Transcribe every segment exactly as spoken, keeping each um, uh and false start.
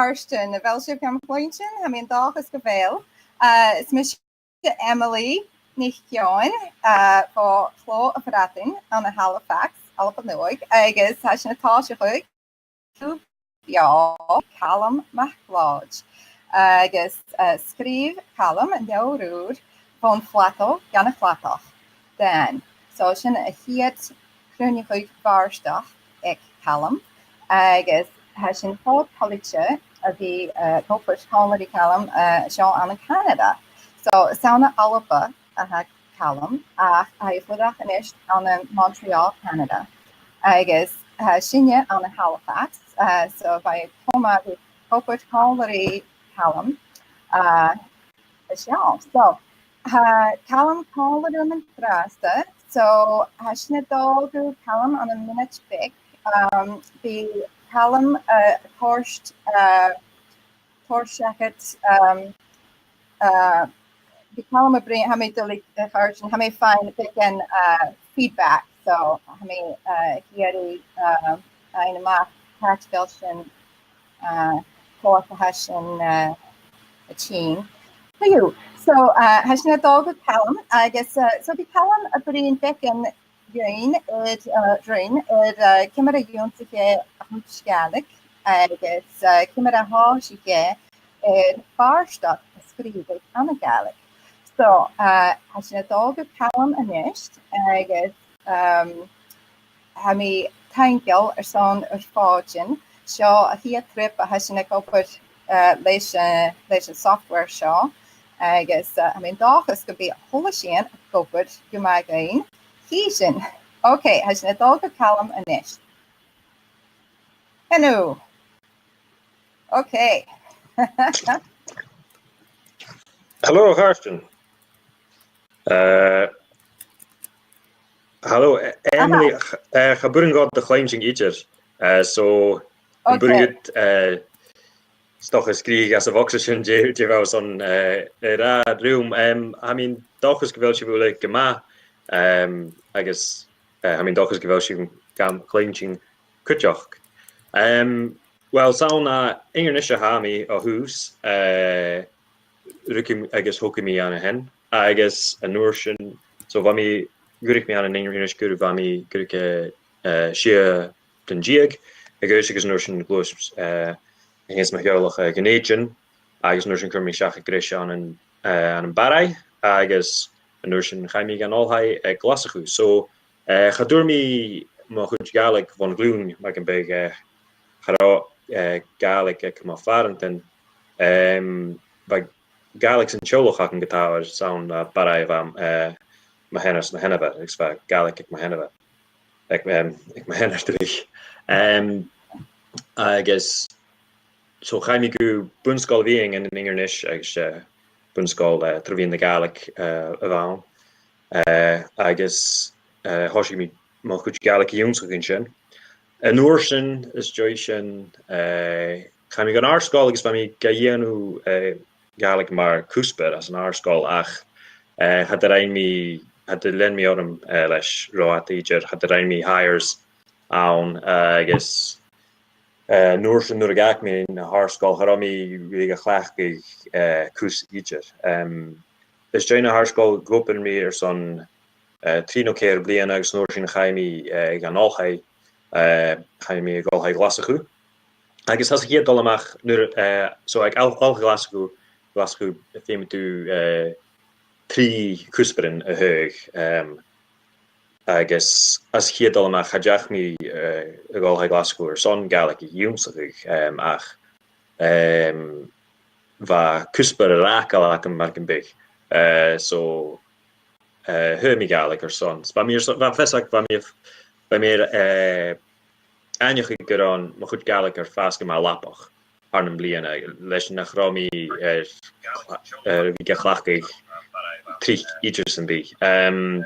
Carson, a bheil sibh gam chluinntinn? Tha mi an dòchas gu bheil. Uh, is mise Emily NicEòghainn, uh, bho Chlò a' Bhradain ann an Halifax, Alba Nuadh, agus tha sinn a' tòiseachadh beò Calum MacLeòid. Agus, uh, sgrìobh Calum an leabhar ùr Bhon Phlateau gun a' Chladach, Dan. So sin a' chiad chruinneachadh bàrdachd aig Calum, agus tha sinn cho toilichte a bhith, uh, ag obair còmhla ri Calum, uh, seo ann an Canada. So, 's ann à Alba a tha Calum, ach tha e a' fuireach a-nis ann am Montreal, Canada. Agus tha sinne ann an Halifax, uh, so bha e cho math a bhith ag obair còmhla ri Calum, uh, seo. So, tha Calum còmhla rium an-dràsta, so tha sinn a' dol gu Calum ann am mionaid bheag. Um, bidh Calum, uh, a' toirt, uh, toirt seachad, um, uh, bidh Calum a' bruidhinn, tha mi a' dol a chur sin, tha mi a' faighinn beagan, uh, feedback, so tha mi, uh, ag iarraidh, uh, faighinn a-mach càit a bheil sin, uh, cò às a tha sin, uh, a' tighinn. Hello. So, uh, tha sinn a' dol gu Calum, agus, uh, so bidh Calum a' bruidhinn beagan dhuinn air, uh, rinn air, uh, ciamar a dh'ionnsaich e a chuid Gàidhlig, agus, uh, ciamar a thòisich e air bàrdachd a sgrìobhadh anns a' Ghàidhlig. So, uh, tha sinn a' dol gu Calum a-nis, agus, um, tha mi taingeil airson ur foighidinn. Seo a' chiad trip a tha sinn ag obair, uh, leis, uh, leis an software seo, agus, uh, tha mi an dòchas gum bi a h-uile sìon ag obair gu math dhuinn. Chì sinn. Okay, tha sinn a' dol gu Calum a-nis. Hello. Okay. Hello, Carson. Uh, hello, E-, Emily. Ch-, uh, cha b' urrainn dhomh do chluinntinn idir. Uh, so, am b' urrainn dhut, uh, 's dòcha sgrìobhadh às a' bhogsa sin dè, dè bha thu airson, uh, a ràdh rium. Um, tha mi an dòchas gu bheil sibh uile gu math, um, agus, uh, tha mi an dòchas gu bheil sibh gam chluinntinn cuideachd. Um, well, 's ann à Inbhir Nis a tha mi o thùs, uh, rugadh mi agus thogadh mi ann a shin. Agus an uair sin, so bha mi, dh'fhuirich mi ann an Inbhir Nis gu, bha mi gu ruige, uh, sia den deug, agus, agus an uair sin ghluais, uh, a-nis mo theaghlach, uh, a Dhùn Èideann, agus an uair sin chuir mi seachad greis ann an, uh, ann am Barraigh, agus an uair sin chaidh mi dhan oilthigh, uh, Glaschu. So, uh, cha d' fhuair mi mo chuid Gàidhlig bhon ghlùin, mar gum biodh, uh, cha robh, uh, Gàidhlig aig mo phàrantan. Um, bha Gàidhlig san teaghlach againn gu tàbhaidh, 's ann à Barraigh a bha, uh, mo sheanair 's mo sheanmhair, agus bha Gàidhlig aig mo sheanmhair. Aig, um, aig mo sheanair, dìreach. Um, agus, so chaidh mi gu Bun-sgoil Mheadhain ann an Inbhir Nis, agus, uh, Bun-sgoil, uh, tro mheadhan na Gàidhlig, uh, a bh' ann. Uh, agus, uh, thòisich mi mo chuid Gàidhlig ionnsachadh an sin. An uair sin, às dèidh sin, uh, chaidh mi dhan àrd-sgoil agus bha mi ga dhèanamh, uh, Gàidhlig mar cuspair anns an àrd-sgoil, ach, uh, cha do rinn mi, cha do lean mi orm, uh, leis ro fhada idir, cha do rinn mi Highers ann, uh, agus, uh, an uair sin nuair a dh'fhàg mi na h-àrd-sgoil, cha robh mi really ga chleachdadh, uh, cus idir. Um, às dèidh na h-àrd-sgoil, dh'obraich mi airson, uh, trì no ceithir bliadhna agus an uair sin chaidh mi, uh, dhan oilthigh, uh, chaidh mi gu Oilthigh Ghlaschu. Agus às a' chiad dol a-mach, nuair, uh, so aig Oil-, Oilthigh Ghlaschu, Ghlaschu, feumaidh tu, uh, trì cuspairean a thaghadh, um, agus às a' chiad dol a-mach, cha deach mi, uh, gu Oilthigh Ghlaschu airson Gàidhlig ionnsachadh, um, ach, um, bha cuspair air fhàgail agam mar gum biodh. Uh, so, uh, thagh mi Gàidhlig airson. Bha mi airson, bha fios agam, bha mi, bha mi, uh, aithneachadh gun robh mo chuid Gàidhlig air fàs gu math lapach thar nam bliadhna, leis nach robh mi air, air a bhith ga chleachdadh tric idir sam bith. Um,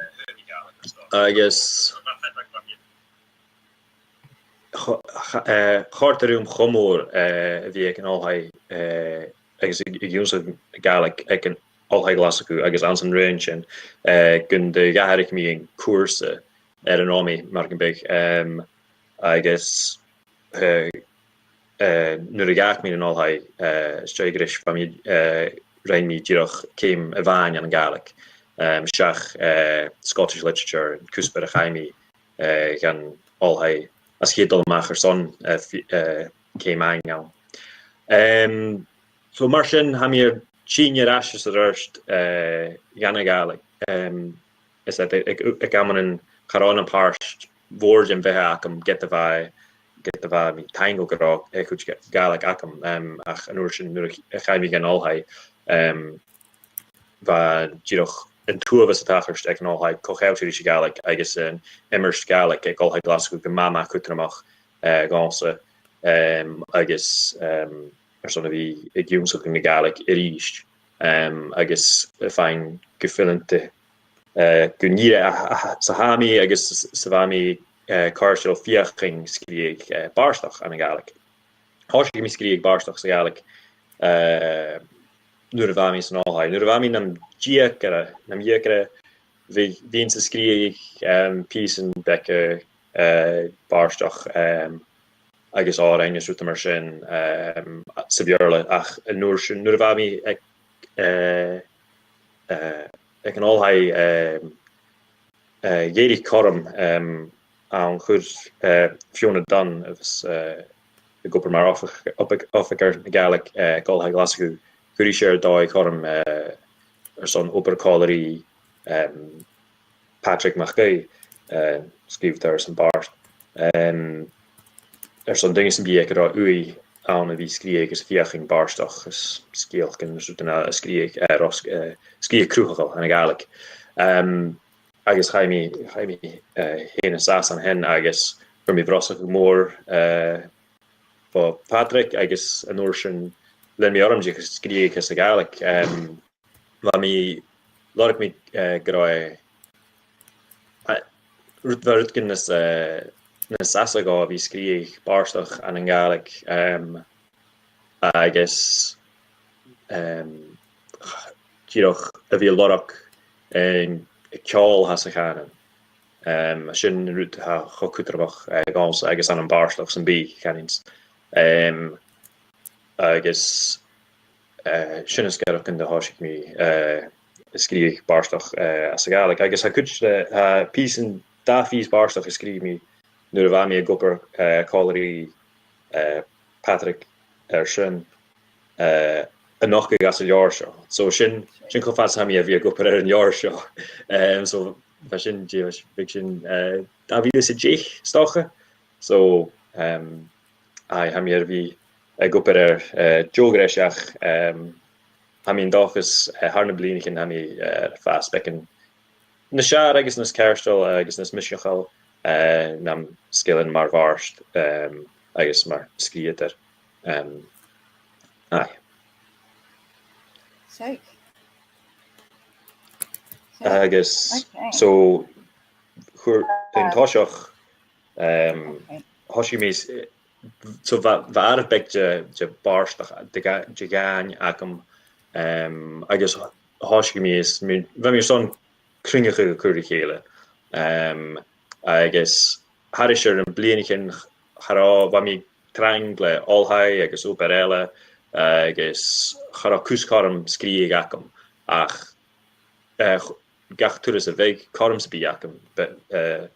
agus cho-, cha-, eh, chòrd e rium cho mòr, eh, a bhith aig an oilthigh, eh, agus ag, ag ionnsachadh Gàidhlig aig an Oilthigh Ghlaschu agus anns an raon sin, eh, gun do dh'atharraich mi an cùrsa air an robh mi, mar gum biodh, em, agus, eh, eh, nuair a dh'fhàg mi an oilthigh, eh, às dèidh greis, bha mi, eh, rinn mi dìreach ceum a-mhàin ann an Gàidhlig. Em, seach, eh, Scottish literature, an cuspair a chaidh mi, eh, dhan oilthigh, às a' chiad dol a-mach airson, eh, fi-, eh, ceum a-mhàin ann. Em, so mar sin, tha mi air tighinn air ais is air adhart, eh, dhan a' Ghàidhlig. Em, is e, aig, aig, aig amannan cha robh na pàirt mhòr den bheatha agam, ged a bha, ged a bha mi taingeil gun robh, eh, a' chuid Gà-, Gàidhlig agam, em, ach an uair sin nuair a ch-, a chaidh mi dhan oilthigh, em, bha dìreach an t-uabhas a' tachairt aig an oilthigh co-cheangailte ris a' Ghàidhlig agus an iomairt Ghàidhlig aig Oilthigh Ghlaschu gu math, math cudromach, eh, dhòmhsa, em, agus, em, airson a bhith ag ionnsachadh na Gàidhlig a-rithist, em, agus a' faighinn gu fileanta, eh, gun ìre a, a, sa tha mi agus s-, sa bha mi, eh, cofhurtail feuchainn sgrìobhadh, eh, bàrdachd ann an Gàidhlig. Thòisich mi sgrìobhadh bàrdachd sa Ghàidhlig, eh, nuair a bha mi san oilthigh. Nuair a bha mi nam dheugaire, nam dheugaire, bha, bhithinn-sa sgrìobhadh, em, pìosan beaga, eh, bàrdachd, em, agus òrain is rudan mar sin, em, sa Bheurla, ach an uair sin, nuair a bha mi aig, eh, eh, aig an oilthigh, em, eh, dh'èirich cothrom, em, ann, chuir, eh, Fiona Dunn, a bhios, eh, ag obair mar oific-, oific-, oifigear na Gàidhlig, eh, aig Oilthigh Ghlaschu, chuir i air dòigh cothrom, eh, airson obair còmhla ri, em, Patrick MacAoidh, eh, sgrìobhadair is am bàrd. Em, airson daoine sam bith aig an robh ùidh ann a bhith sgrìobhadh agus a' feuchainn bàrdachd is sgeulachdan is rudan a sgrìobhadh, eh, ros-, eh, sgrìobhadh cruthachail ann an Gàidhlig. Em, agus chaidh mi, chaidh mi, eh, fhèin an sàs an sin agus chuir mi brosnachadh mòr, eh, bho Pàdraig agus an uair sin lean mi orm dìreach a' sgrìobhadh sa Ghàidhlig. Em, bha mi, lorg mi, eh, gun robh e, eh, rud, bha rudeigin nas, eh, nas fhasa dhomh a bhith sgrìobhadh bàrdachd ann an Gàidhlig, em, agus, em, dìreach a bhith a' lorg an ceòl a tha sa chànan. Em, sin rud a tha cho cudromach, eh, dhòmhsa agus ann am bàrdachd sam bith, chanainn-sa. Em, agus, eh, sin as coireach gun do thòisich mi, eh, a' sgrìobhadh bàrdachd, eh, anns a' Ghàidhlig. Agus tha cuid de, tha pìosan, dà phìos bàrdachd a sgrìobh mi nuair a bha mi ag obair, eh, còmhla ri, eh, Pàdraig air sin, eh, a' nochdadh anns an leabhar seo. So sin, sin cho fad 's a tha mi air a bhith ag obair air an leabhar seo. Em, so bha sin, dè, bha sin, eh, dà mhìle 's a deich, 's dòcha. So, em, aye, tha mi air a bhith ag obair air, eh, deagh ghreis ach, em, tha mi an dòchas, eh, thar nam bliadhnaichean tha mi, eh, air fàs beagan nas fheàrr agus nas ceartail agus nas misneachail, eh, nam sgilean mar bhàrd, em, agus mar sgrìobhadair. Em, aye. Seadh. Seadh. Agus, okay. So, chuir, an toiseach, em, okay, thòisich mi s-, so bha, bha àireamh beag de, de bhàrdachd, de dhà-, de dhàin agam, em, agus thòisich mi is, mi, bha mi airson cruinneachadh a chur ri chèile. Em, agus thairis air na bliadhnaichean, cha robh, bha mi trang le oilthigh agus obair eile, agus cha robh cus cothrom sgrìobhadh agam. Ach, eh, ch-, gach turas a bhiodh cothrom sam bith agam, b-, eh,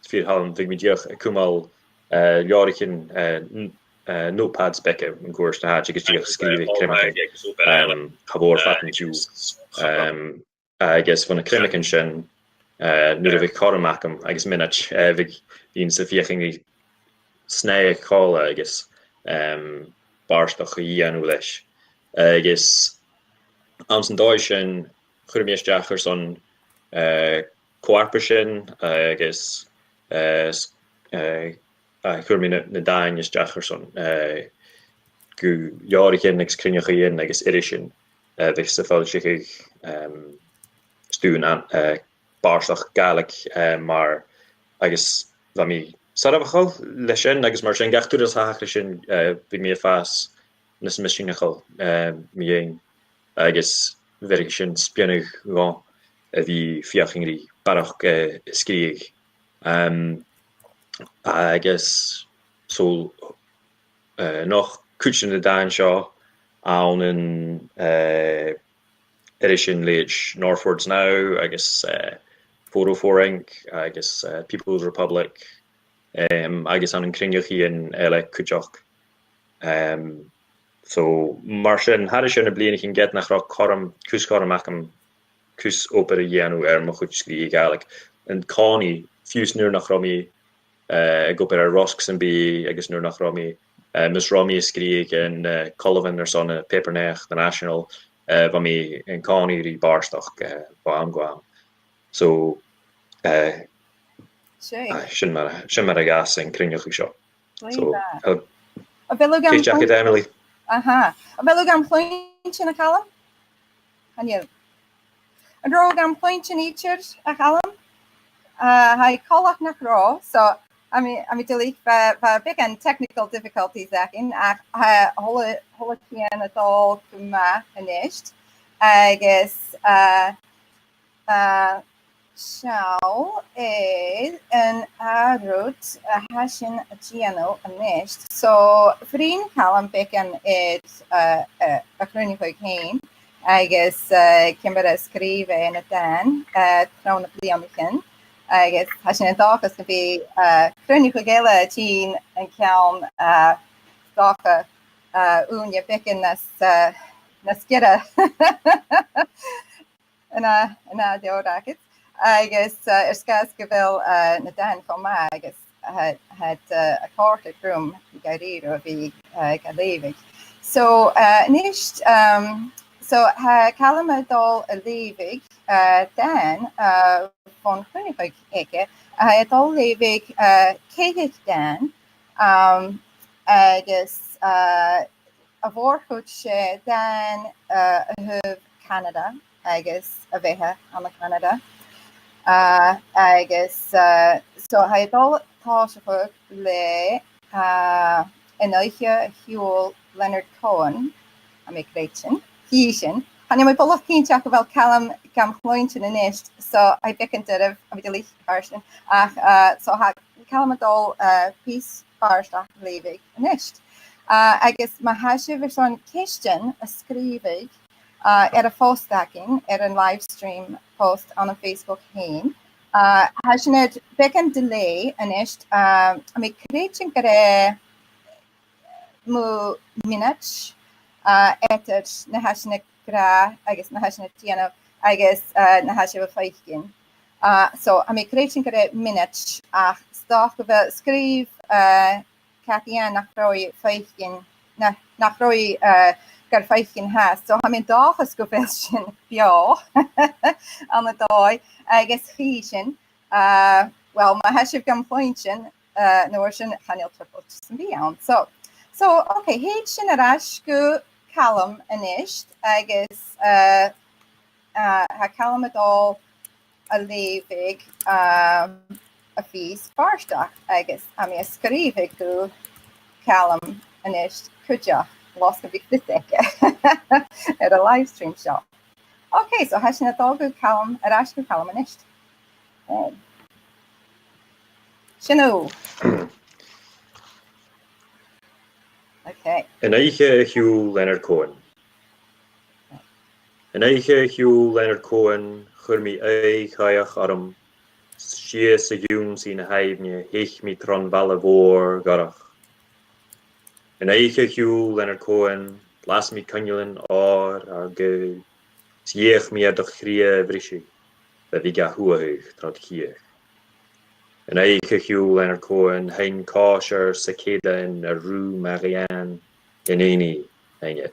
is fìor thoil leam, bhiodh mi dìreach a' cumail, eh, leabhraichean, eh, n-, eh, notepads beaga mun cuairt na h-àite agus dìreach a' sgrìobhadh cruinneachaidh, em, cha mhòr fad an t-siubhail. Em, agus bho na cruinneachaidhean sin, eh, nuair a bhiodh cothrom agam agus mionaid, eh, bhiodh, bhithinn-sa a' feuchainn ri snaidheadh còmhla agus, em, bàrdachd a dhèanamh leis. Agus anns an dòigh sin, chuir mi a-steach airson, eh, co-fharpaisean agus, eh, s-, eh, eh, chuir mi na, na dàin a-steach airson, eh, gu leabhraichean agus cruinneachaidhean agus irisean, eh, a bhios a' foillseachadh, em, stuth nan, eh, bàrdachd Gàidhlig, eh, mar, agus bha mi soirbheachail leis sin, agus mar sin gach turas a thachradh sin, eh, bha mi a' fàs nas misneachaile, eh, mu dheidhinn, agus bheireadh sin spionnadh dhomh a bhith a' feuchainn ri barrachd, eh, a sgrìobhadh. Em, agus so eh, a-nochd cuid de na dàin seo ann an, eh, irisean leithid Northwords Now agus, eh, four oh four Ink agus, eh, People's Republic, em, agus ann an cruinneachaidhean eile cuideachd. Em, so, mar sin, thairis air na bliadhnaichean ged nach robh cothrom, cus cothrom agam cus obair a dhèanamh air mo chuid sgrìobhaidh Gàidhlig. An-còmhnaidh, fiù 's nuair nach robh mi, eh, ag obair air rosg sam bith agus nuair nach robh mi, eh, mus robh mi a' sgrìobhadh an, eh, colbhan airson a' phàipear-naidheachd, The National, eh, bha mi an-còmhnaidh ri bàrdachd, eh, bho àm gu àm. So, eh, Seadh. Aye, sin mar, sin mar a dh'fhàs an cruinneachadh seo. Glè mhath. So, eh, a bheil thu gam cluinntinn, Emily? Aha. A bheil thu gam chluinntinn, a Chaluim? Chan eil. An robh thu gam chluinntinn idir, a Chaluim? Ah, tha e coltach nach robh, so, tha mi, tha mi duilich, bha, bha beagan technical difficulties againn, ach, eh, a h-uile, a h-uile càil a' dol gu math a-nis. Agus, eh, eh, seo e an ath rud a tha sinn a' dèanamh a-nis. So, bhruidhinn Calum beagan air, eh, eh, a chruinneachadh fhèin, agus, eh, ciamar a sgrìobh e na dàin, eh, tro na bliadhnaichean. Agus tha sinn an dòchas gum bi, eh, cruinneachadh eile a' tighinn an ceann, eh, 's dòcha, eh, ùine beagan nas, eh, nas giorra. An ath, an ath leabhar agad. Agus, eh, air sgàth 's gu bheil, eh, na dàin cho math agus tha, tha iad, eh, a' còrdadh rium gu h-àraidh a bhith, eh, ga leughadh. So, eh, a-nis, um, so, tha Calum a' dol a leughadh, eh, dàn, eh, bhon chruinneachadh aige, tha e a' dol a leughadh, eh, ceithir dàin, um, agus, eh, a' mhòr-chuid 's e dàin, eh, a thaobh Canada agus a bheatha ann an Canada. Eh, agus, eh, so, tha e a' dol a thòiseachadh le, eh, An Oidhche a Shiubhail Leonard Cohen, tha mi a' creidsinn. Chì sinn. Chan eil mi buileach cinnteach gu bheil Calum gam chluinntinn a-nis, so tha e beagan doirbh, tha mi duilich air sin. Ach, eh, so tha Calum a' dol, eh, pìos bàrdachd a leughadh a-nis. Eh, agus ma tha sibh airson ceistean a sgrìobhadh, eh, air a' phost againn, air an live stream post ann am Facebook fhèin, eh, tha sinn air beagan delay a-nis, eh, tha mi a' creidsinn gur e mu mhionaid, eh, eadar na tha sinn ag ràdh agus na tha sinn a' dèanamh agus, eh, na tha sibh a' faicinn. Eh, so, tha mi a' creidsinn gur e mionaid, ach 's dòcha gu bheil, sgrìobh, eh, Cathy Ann nach robh i a' faicinn, na, nach robh i, eh, gar faicinn fhathast. So, tha mi an dòchas gu bheil sinn beò ann an dòigh, agus chì sinn, eh, well, ma tha sibh gam chluinntinn, eh, an uair sin chan eil trioblaid sam bith ann. So, so, ok, thèid sinn air ais gu Calum a-nis, agus, eh, eh, tha Calum a' dol a leughadh, um, a' phìos bàrdachd, agus tha mi a' sgrìobhadh gu Calum a-nis cuideachd, mus bi fios aige air an live stream seo. Ok, so tha sinn a' dol gu Calum, air ais gu Calum a-nis. Eh, sin thu. Ok. An Oidhche a Shiubhail Leonard Cohen. An oidhche a shiubhail Leonard Cohen, chuir mi aghaidh chaochadh orm, sìos a dh'ionnsaigh na h-aibhne, theich mi tron bhaile mhòr dhorch. An oidhche a shiubhail Leonard Cohen, las mi coinnlean òir ar gaoil, 's dh'fheuch mi air do chridhe a bhriseadh, le bhith ga shuathadh trod chiathach. An oidhche a shiubhail Leonard Cohen, sheinn còisir cicéadan air Rue Marianne, Hineni, aingeal,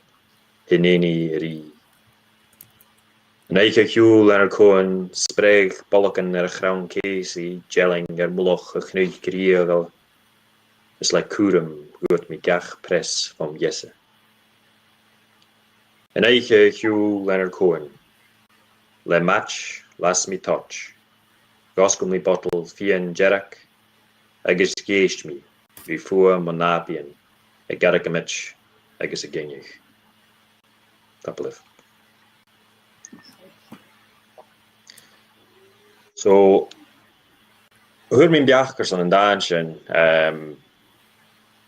Hineni ri. An oidhche a shiubhail Leonard Cohen, spreadh bolgan air a' chrann-cheusaidh, dealain air mullach a' chnuic rìoghail, is le cùram dhùin mi gach preas fom dheasa. An oidhche a shiubhail Leonard Cohen, le maid las mi toit, dh'fhosgail mi botal fìon dearg, agus dh'èist mi ri fuaim mo nàbaidhean ag argamaid agus ag iongnadh. Tapadh leibh. So, fhuair mi am beachd airson an dàn sin, um,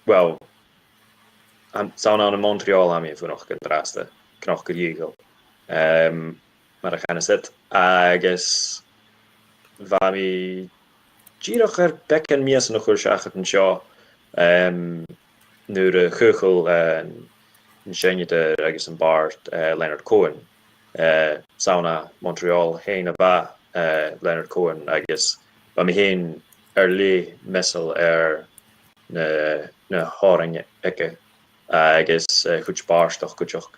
well, an, 's ann ann am Montreal a tha mi a' fuireach an-dràsta, Cnoc a' Ghìoghail. Um, mar a chanas iad, agus bha mi dìreach air beagan mhìosan a chur seachad an seo, um, nuair a chaochail, uh, an seinneadair agus am bàrd, uh, Leonard Cohen. Uh, 's ann à Montreal fhèin a bha, uh, Leonard Cohen, agus bha mi fhèin air leth measail air na, na h-òrain aige agus, uh, a' chuid bàrdachd cuideachd.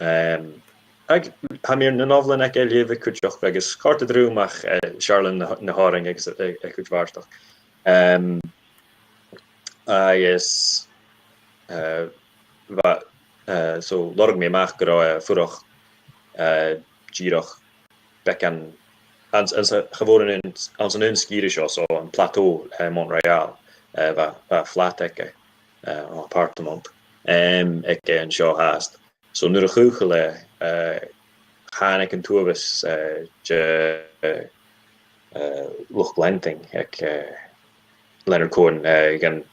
Um, ag, tha mi air na nobhailean aige a leughadh cuideachd agus chòrd iad rium ach, uh, 's fheàrr leam na, na h-òrain agus, uh, a' chuid bhàrdachd. Um, agus, uh, bha, uh, so lorg mi a-mach gun robh e a' fuireach, uh, dìreach beagan, anns, anns a', cha mhòr an aon, anns an aon sgìre seo, so am Plateau, uh, Mont-Royal, uh, bha, bha flat aige, uh, an appartement, um, aige an seo fhathast. So nuair a chaochail e, uh, thàinig an t-uabhas, uh, de, uh, luchd-leantainn aig, uh, Leonard Cohen, uh, gun,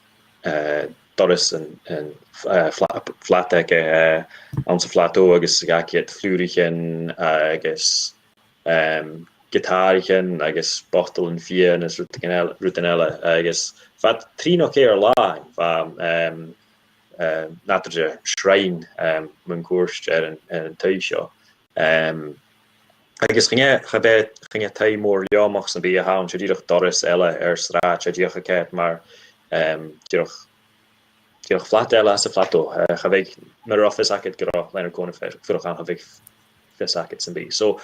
uh, doras an, an, uh, fla-, flat aige, uh, anns a' Phlateau agus dh'fhàg iad flùraichean agus, um, giotàraichean agus botalan fìon is rudan eile, rudan eile, agus fad trì no ceithir latha, bha, um, uh, nàdar de shrine, um, mun cuairt air an, air an taigh seo. Um, agus chan e, cha b' e, chan e taigh mòr leòmach sam bith a th' ann, 's e dìreach doras eile air sràid, 's e dìreach a' coimhead mar, um, dìreach, dìreach flat eile sa Phlateau. Uh, cha bhiodh, mura robh fios agad gun robh Leonard Cohen a' fuireach ann, cha bhiodh fios agad sam bith. So,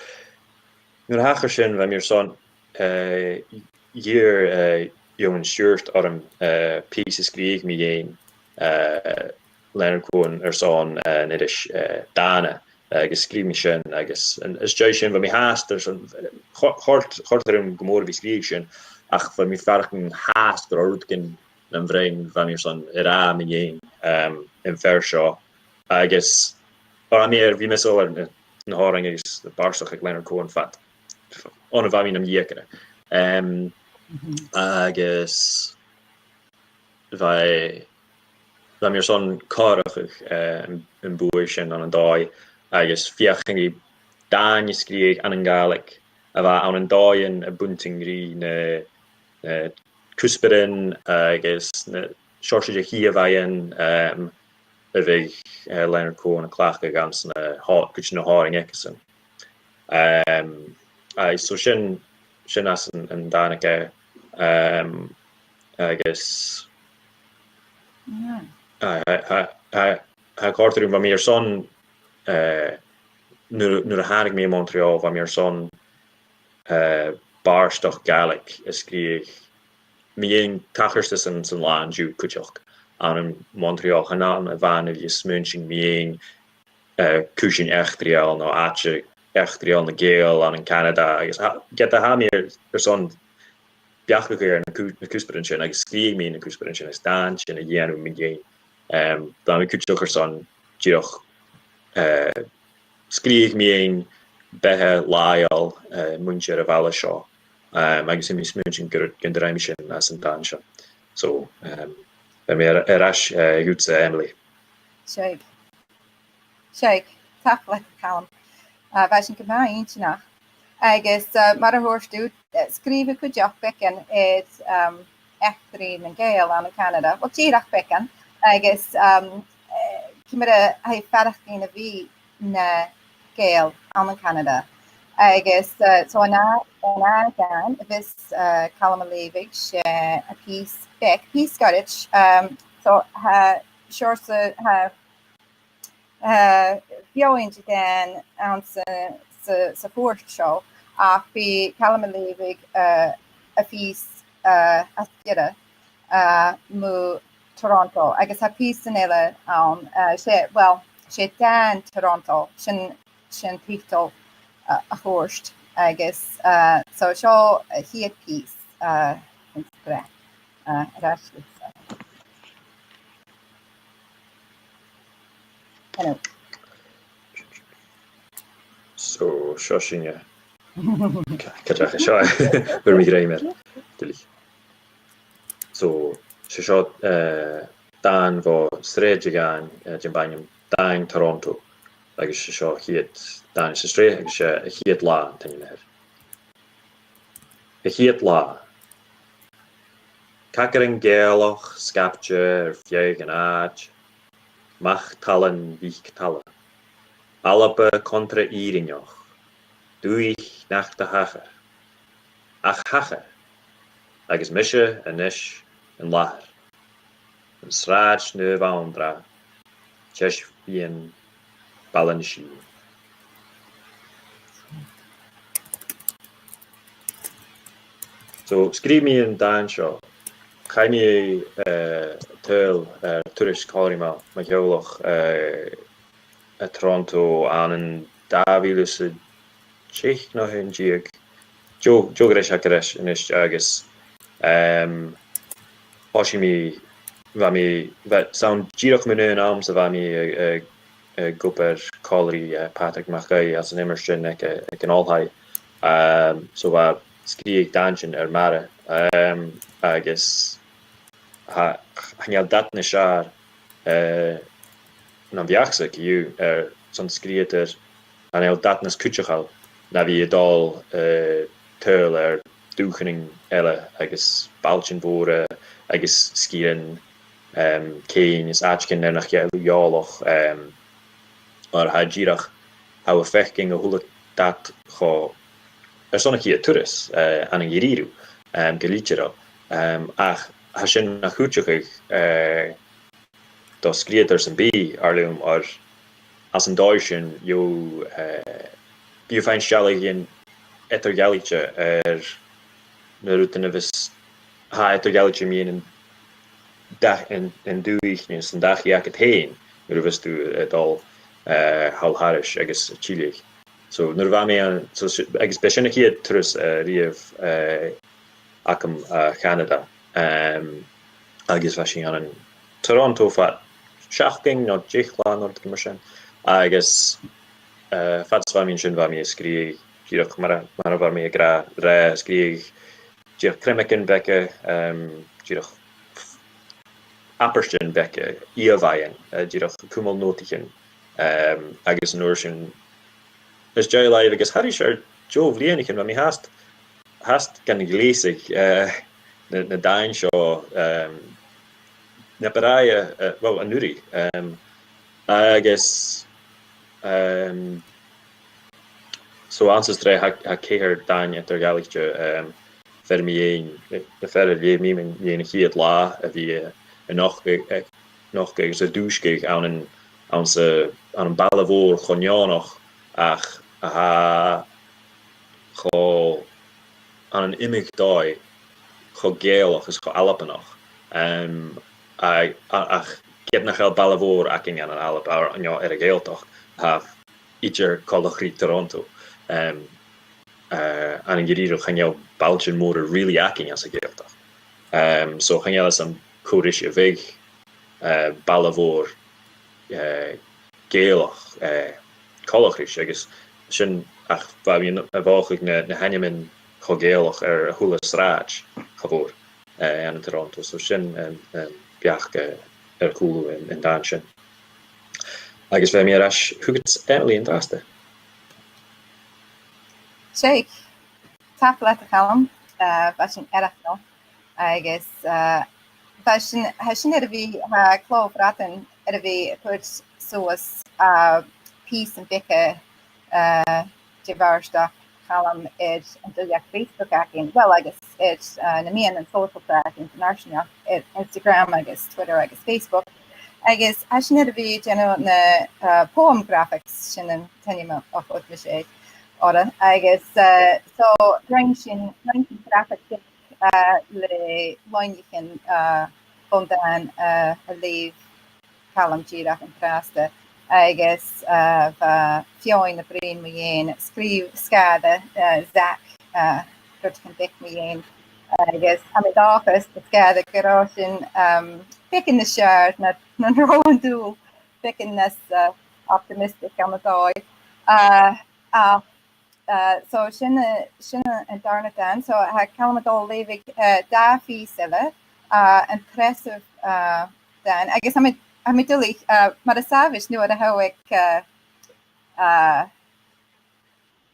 nuair a thachair sin, bha mi airson, uh, dh'iarr, uh, Eòghann Stiùbhart orm, uh, pìos a sgrìobhadh mu dheidhinn, uh, Leonard Cohen airson, uh, an iris, uh, Dàna, agus sgrìobh mi sin, agus an, às dèidh sin, bha mi fhathast airson, cho-, chòrd, chòrd e rium gu mòr a bhith sgrìobhadh sin, ach bha mi a' faireachdainn fhathast gun robh rudeigin nam bhroinn, bha mi airson a ràdh mu dheidhinn, um, am fear seo. Agus, bha mi air a bhith measail air na, na h-òrain agus na bàrdachd aig Leonard Cohen fad, on a bha mi nam dheugaire. Um, agus bha, bha mi airson comharrachadh, eh, am, am buaidh sin ann an dòigh, agus feuchainn ri dàn a sgrìobhadh ann an Gàidhlig a bha ann an dòigh a' buntainn ri na, na cuspairean agus na seòrsa de dh'ìomhaighean, em, a bhiodh, eh, Leonard Cohen a' cleachdadh anns na h-, cuid de na h-òrain aigesan. Em, aye, so sin, sin às an, an dàn aige, em, agus, aye, aye, aye, aye, tha e a' còrdadh rium, bha mi airson, eh, nuair, nuair a thàinig mi a Mhontreal, bha mi airson, eh, bàrdachd Gàidhlig a sgrìobhadh mu dheidhinn tachartasan san là an-diugh cuideachd. Ann am Montreal, chan ann a-mhàin a bhith a' smaointinn mu dheidhinn, eh, cùisean eachdraidheil no àite eachdraidheil nan Gàidheal ann an Canada, agus tha, ged a tha mi air, airson beachdachadh air na cù-, na cuspairean sin, agus sgrìobh mi na cuspairean sin, is dàintean a dhèanamh mu dheidhinn. Em, bha mi cuideachd airson dìreach, eh, sgrìobhadh mu dheidhinn beatha làitheil, eh, muinntir a' bhaile seo. Em, agus tha mi a' smaointinn gun, gun do rinn mi sin anns an dàn seo. So, em, bidh mi air, air ais, eh, dhutsa, Emily. Seadh. Seadh, tapadh leat, a Chaluim. Ah, bha sin gu math inntinneach. Agus, ah, mar a thuirt thu, eh, sgrìobh thu cuideachd beagan air, um, eachdraidh nan Gàidheal ann an Canada. Well, dìreach beagan. Agus, um, eh, ciamar a tha e a' faireachdainn a bhith nan Gàidheal ann an Canada. Agus, eh, so an ath, an ath dàn a bhios, eh, Calum a' leughadh, 's e, eh, pìos beag, pìos goirid, um, so tha seòrsa, tha, eh, feadhainn de dhàin anns a', sa, sa chuairt seo, ach bidh Calum a' leughadh, eh, a' phìos, eh, as giorra, eh, mu Toronto, agus tha pìosan eile ann, eh, 's e, well, 's e Dàn Toronto, sin, sin tiotal, eh, a' chuairt, agus, eh, so seo a' chiad phìos, eh, an sgread, eh, air ais leat, eh. Hello. So, seo sinne. Ca-, cad ach seo. Bheir mi greim air. Duilich. So, 's e seo, eh, dàn bho sreath de dhàin, eh, den b' ainm Dàin Toronto, agus 's e seo a' chiad dàn sa sreath, agus 's e A' Chiad Latha an t-ainm a th' air. A' Chiad Latha. Cagairean Gàidhealach sgaipte air feadh an àite, mach-tallan mhic-talla. Alba contra Fhìrinneach, dùthaich nach do thachair. Ach thachair, agus mise a-nis an làthair. An sràid naomh Anndra, teis-meadhan Baile na Sìne. So, sgrìobh mi an dàn seo. Chaidh mi, eh, a' tadhal, eh, turas còmhla ri mo, mo theaghlach, eh, a Toronto ann an dà mhìle 's a deich no a h-aon deug. Deagh, deagh ghreis aca ris a-nis agus, em, thòisich mi, bha mi, bha, 's ann dìreach mun aon àm 's a bha mi a', a', ag obair còmhla ri, eh, Pàdraig MacAoidh anns an iomairt sin aig, aig an oilthigh. Em, so bha sgrìobhadh dàintean air m' aire. Em, agus tha, chan eil dad nas fheàrr, eh, nam bheachd-sa co-dhiù airson sgrìobhadair, chan eil dad nas cuideachail na bhith a' dol, eh, a' tadhal air dùthchannan eile agus bailtean mòra agus sgìrean, em, cèin is àiteachan air nach eil thu eòlach, em, oir tha dìreach, tha thu a' faicinn a h-uile dad cho, airson a' chiad turas, eh, ann an da-rìribh, em, gu litireil. Em, ach tha sin na chuideachadh, eh, do sgrìobhadair sam bith, ar leam, oir anns an dòigh sin, gheibh, eh, bidh thu a' faighinn seallaidhean eadar-dhealaichte air na rudan a bhios, tha eadar-dhealaichte mu dheidhinn an da-, an, an dùthaich no an dachaigh agad fhèin, nuair a bhios tu a' dol, eh, thall thairis agus a' tilleadh. So, nuair a bha mi ann, so, s-, agus b' e sin a' chiad turas, eh, a-riamh, eh, agam, eh, a Chanada. Em, agus bha sinn ann an Toronto fad seachdain no deich latha no rudeigin mar sin. Agus, eh, fad 's a bha mi an sin, bha mi a' sgrìobhadh, dìreach mar a, mar a bha mi ag ràdh, ràdh, a' sgrìobhadh dìreach criomagan beaga, em, dìreach abairtean beaga, ìomhaighean, eh, dìreach a' cumail notaichean, em, agus an uair sin, às dèidh làimh agus thairis air deich bliadhnaichean, bha mi fhathast, fhathast gan gleusaigeadh, eh, na, na dàin seo, em, na b' fhaide, eh, well, an-uiridh, em, agus, em, so anns an t-sreath, tha, tha ceithir dàin eadar-dhealaichte, em, fear mu dheidhinn, eh, na fear a leugh mi mu dheidhinn a' chiad latha a bhith, eh, a' nochdadh, eh, nochdadh agus a' dùsgadh ann an, anns a', ann am baile mòr cho neònach ach a tha cho, ann an iomadh dòigh, cho Gàidhealach is cho Albannach. Em, a, a, ach ged nach eil baile mòr againn ann an Alba, no air a' Ghàidhealtachd, tha idir coltach ri Toronto. Em, eh, ann an da-rìribh chan eil bailtean mòra really againn anns a' Ghàidhealtachd. Em, so chan eil fhios agam cò ris a bhiodh, eh, baile mòr, eh, Gàidhealach, eh, coltach ris, agus sin, ach bha mi a' mhothachadh na, na h-ainmean cho Gàidhealach air a h-uile sràid cha mhòr, eh, ann an Toronto. So sin, em, em, beachd, eh, air cùlaibh an, an dàin sin. Agus bheir mi air ais thugad, Emily, an-dràsta. Seadh. Tapadh leat, a Chaluim, eh, bha sin eireachdail. Agus, eh, bha sin, tha sin air a bhith, tha Clò Bhradain air a bhith a' cur suas, eh, pìosan beaga, eh, de bhàrdachd Chaluim air an duilleag Facebook againn, well, agus air, eh, na meadhanan sòisealta againn gu h-àraidh, air Instagram agus Twitter agus Facebook. Agus tha sin air a bhith a' dèanamh na, eh, poem graphics, sin an t-ainm a, a thug mise orra. Agus, eh, so, rinn sinn, rinn sinn graphic, eh, le loidhnichean, eh, bhon dàn, eh, a leugh Calum dìreach an-dràsta, agus, eh, bha feadhainn a' bruidhinn mu dheidhinn sgrìobhadh sgàtha, eh, Zach, eh, rudeigin beag mu dheidhinn. Agus tha mi an dòchas, 's dòcha gun robh sin, um, beagan nas fheàrr na, na an robh an dùil, beagan nas, eh, optimistic ann an dòigh. Eh, ach Eh, so sin, eh, sin an dàrna dàn. So tha Calum a' dol a leughadh, eh, dà phìos eile, eh, an treasamh, eh, dàn. Agus tha mi, tha mi duilich, uh, mar as àbhaist nuair a tha thu aig, uh, uh,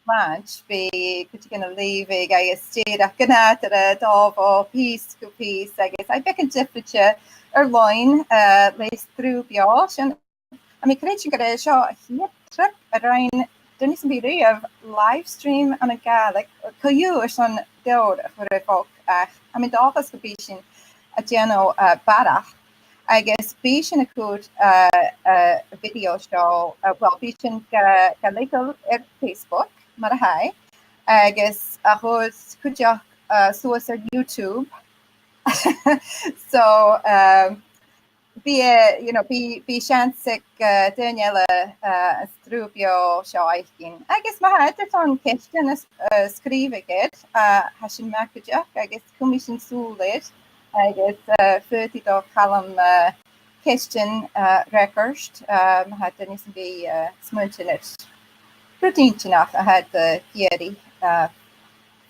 launch, bidh cuideigin a' leughadh agus dìreach gu nàdarra, a' dol bho phìos gu pìos, agus tha e beagan diofraichte air loidhne, uh, le sruth beò. Sin, tha mi a' creidsinn gur e seo a' chiad trip a rinn duine sam bith riamh live stream ann an Gàidhlig, co-dhiù airson leabhar a chur air bhog, ach tha mi an dòchas gum bi sinn a' dèanamh, uh, barrachd. Agus bidh sinn a' cur, uh, uh, video seo, uh, well, bidh sinn ga, ga leigeil air Facebook, mar a tha e, agus a' cur cuideachd, uh, suas air YouTube. So, um, bidh, uh, you know, bidh, bidh seans aig, uh, daoine eile, uh, an sruth beò seo fhaicinn. Agus ma tha eadar-dhealaichte, ceistean a s-, uh, sgrìobh aca, uh, tha sin math cuideachd, agus cumaidh sinn sùil air, agus, uh, faodaidh tu, Calum, uh, ceistean, uh, fhreagairt, uh, ma tha duine sam bith, uh, a' smaoineachadh air rudeigin a tha iad, uh, ag iarraidh, uh,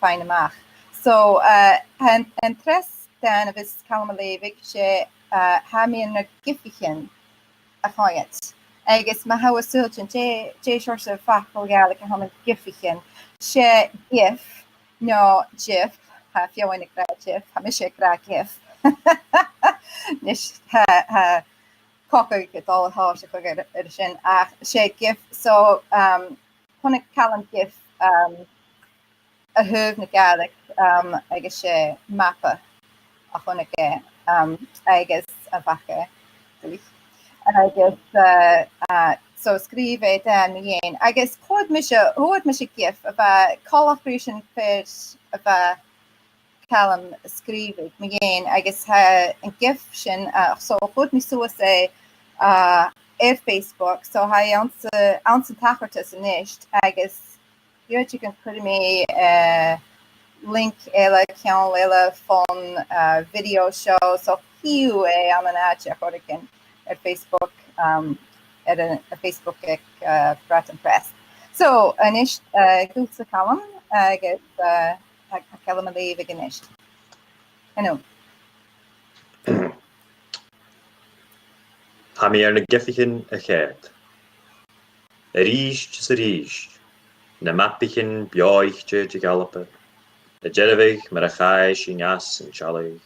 faighinn a-mach. So, uh, an, an treas dàn a bhios Calum a' leughadh, 's e, uh, Tha Mi Air na Gifichean a' Coimhead. Agus ma tha thu a' saoilsinn dè, dè seòrsa facal Gàidhlig a th' ann an gifichean, 's e gif, no gif, tha feadhainn ag ràdh gif, tha mise ag ràdh gif. Nis, tha, tha cogadh a' dol a thòiseachadh air, air sin, ach 's e gif, so, um, chunnaic Calum gif, um, a thaobh na Gàidhlig, um, agus 's e mapa a chunnaic e, um, agus a bh' aca, duilich. Agus, uh, uh, so sgrìobh e dàn mu dheidhinn. Agus chunnaic mise, chunnaic mise gif a bha coltach ris an fhear a bha Calum a' sgrìobhadh mu dheidhinn, agus tha an gif sin, uh, so chuir mi suas e, uh, air Facebook, so tha e anns a', anns an tachartas a-nis, agus dh'fhaodadh gun cuir mi, uh, link eile, ceangal eile fon, uh, video seo, so chì thu e ann an àite air choreigin air Facebook, um, air a', a' Facebook aig, uh, Bradan Press. So, a-nis, uh, dhutsa, Calum, agus, uh, tha, tha Calum a' leughadh a-nis. Hello. Tha mi air na gifichean a choimhead. A-rithist is a-rithist, na mapaichean beothaichte de dh'Alba, a' dearbhadh mar a chaidh sinn às an t-sealladh,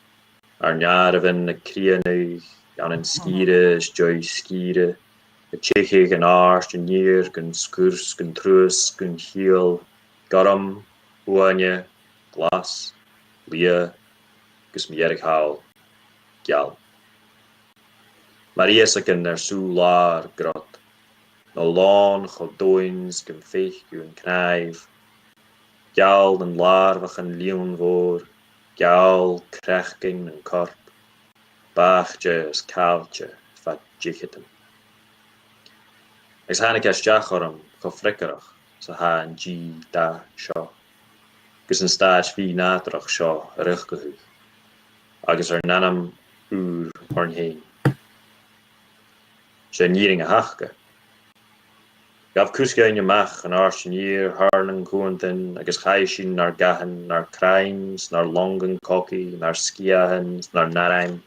ar n-àireamhan a' crìonadh ann an sgìre às dèidh sgìre, a' teicheadh an àird an iar gun sgur 's gun truas 's gun chiall, gorm, uaine, glas, liath, gus mu dheireadh thall, geal. Mar iasgan air sùgh làr grod, no lòn cho domhainn 's gum faic thu an cnàimh, geal nan làrabhachan lìonmhor, geal craicinn nan corp, bàthte is caillte fad deicheadan. Agus thàinig e a-steach orm cho freagarrach 's a tha an dìth dath seo, gus an staid mhì-nàdarrach seo a riochdachadh, agus ar n-anam ùr oirnn fhèin. 'S e an fhìrinn a th' aca. Ghabh cus againn a-mach an àird an iar thar nan cuantan agus chaidh sinn nar gathan, nar crainn 's nar longan cogaidh, nar sgiathan 's nar n-airm.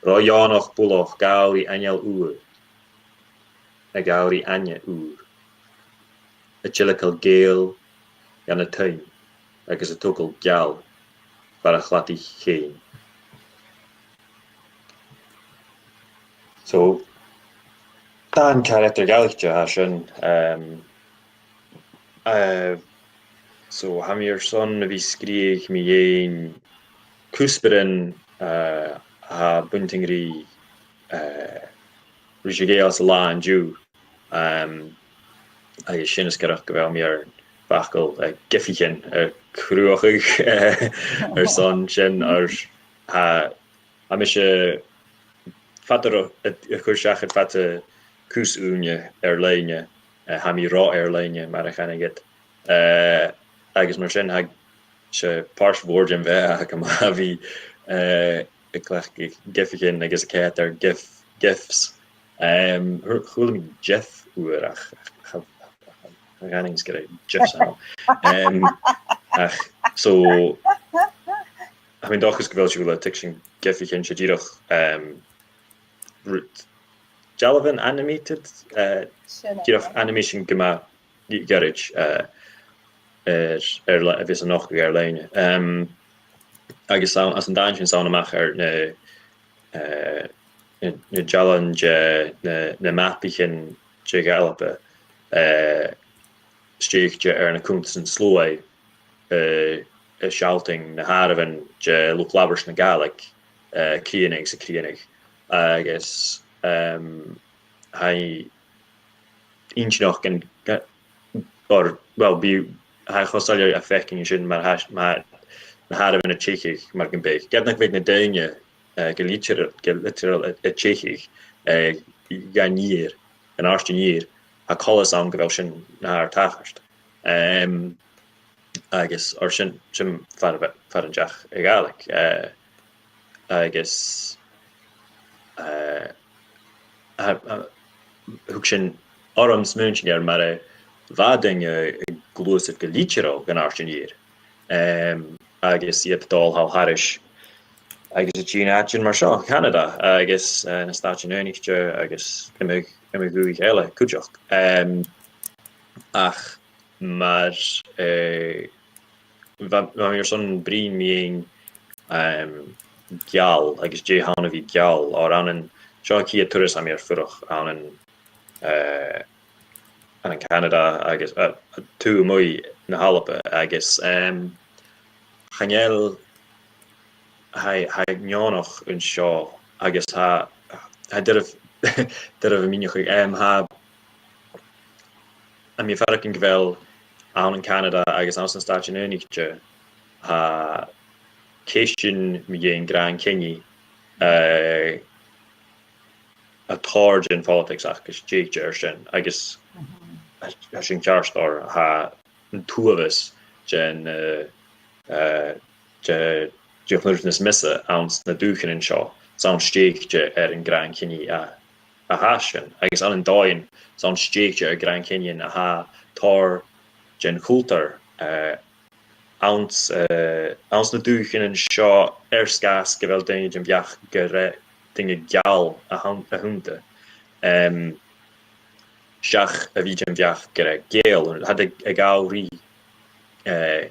Ro dheònach buileach gabhail ri aingeal ùr, a' gabhail ri aithne ùr, a' tilgeil geal dhan a' tuinn agus a' togail geal far a' chladaich fhèin. So, dàn caractar Gàidhlig a tha sin, um, uh, so, tha mi airson a bhith sgrìobhadh mu dheidhinn cuspairean, uh, a tha buntainn ri, uh, ris a' Ghàidheal san là an-diugh. Um, agus sin as coireach gu bheil mi air facal, uh, gifichean a chruthachadh, uh, airson sin, oir tha, tha mise fada ro-, a, a' cur seachad fada cus ùine air-loidhne, uh, tha mi ro air-loidhne, mar a chanadh iad. Uh, agus mar sin, tha 'S e pàirt mhòr den bheatha agam a bhith, eh, a' cleachdadh gifichean agus a' coimhead air gif-, gifs. Em, chu-, chuala mi gif uair ach, ach, ach, ach, ach, ach, ach, ach, ach, ach, so, tha mi an dòchas gu bheil sibh uile a' tuigsinn gifichean, 's e dìreach, em, rud dealbhan animated, uh, dìreach animation gu math goirid, uh, air, air le-, a bhios a' nochdadh air-loidhne. Um, agus anns an dàn sin 's ann a-mach air na, uh, na, na dealbhan de na, na mapaichean de dh'Alba, uh, stèidhichte air na cunntasan-sluaigh, uh, a' sealltainn na h-àireamhan de luchd-labhairt na Gàidhlig, uh, a' crìonadh 's a' crìonadh. Agus, um, tha e inntinneach gun, gu-, or, well, bidh, tha e cho soilleir a' faicinn sin mar a tha, mar na h-àireamhan a' teicheadh mar gum biodh. Ged nach biodh na daoine, uh, gu literal, gu literal a', a' teicheadh, uh, dhan iar, an àird an iar, tha coltas ann gu bheil sin na tha air tachairt. Um, agus oir sin, sin far, far an deach a' Ghàidhlig. Uh, agus, uh, a, a, thug sin orm smaointinn air mar a bha daoine a' gluasad gu literal dhan àird an iar. Um, agus iad a' dol thall thairis agus a' tighinn àitean mar seo, Canada, agus, uh, na Stàitean Aonaichte, agus iomadh, iomadh dhùthaich eile cuideachd. Um, ach mar, eh, bha, bha mi airson bruidhinn mu dheidhinn, um, geal agus dè th' ann a bhith geal, oir ann an, seo a' chiad turas a tha mi air fuireach ann an, eh, ann an Canada agus, eh, taobh a-muigh na h-Alba agus, um, chan eil, tha, tha e neònach an seo agus tha, tha e doirbh, doirbh a mhìneachadh, um, tha, tha mi a' faireachdainn gu bheil ann an Canada agus anns na Stàitean Aonaichte, tha ceistean mu dheidhinn gràin-cinnidh, eh, a' tòrr den pholitics ach gu stèidhichte air sin, agus tha, tha sin ceart oir tha an t-uabhas den, eh, eh, de, de chnuimhneas miosa anns na dùthchannan seo, 's ann stèidhichte air an gràin-cinnidh a, a tha sin, agus ann an dòigh, 's ann stèidhichte air gràin-cinnidh a tha tòrr den chultar, eh, anns, eh, anns na dùthchannan seo air sgàth 's gu bheil daoine den bheachd gur e daoine geal a th' ann, a th' annta. Um, seach a bhith den bheachd gur e Gàidheal, tha iad ag, ag àmhraidh, eh,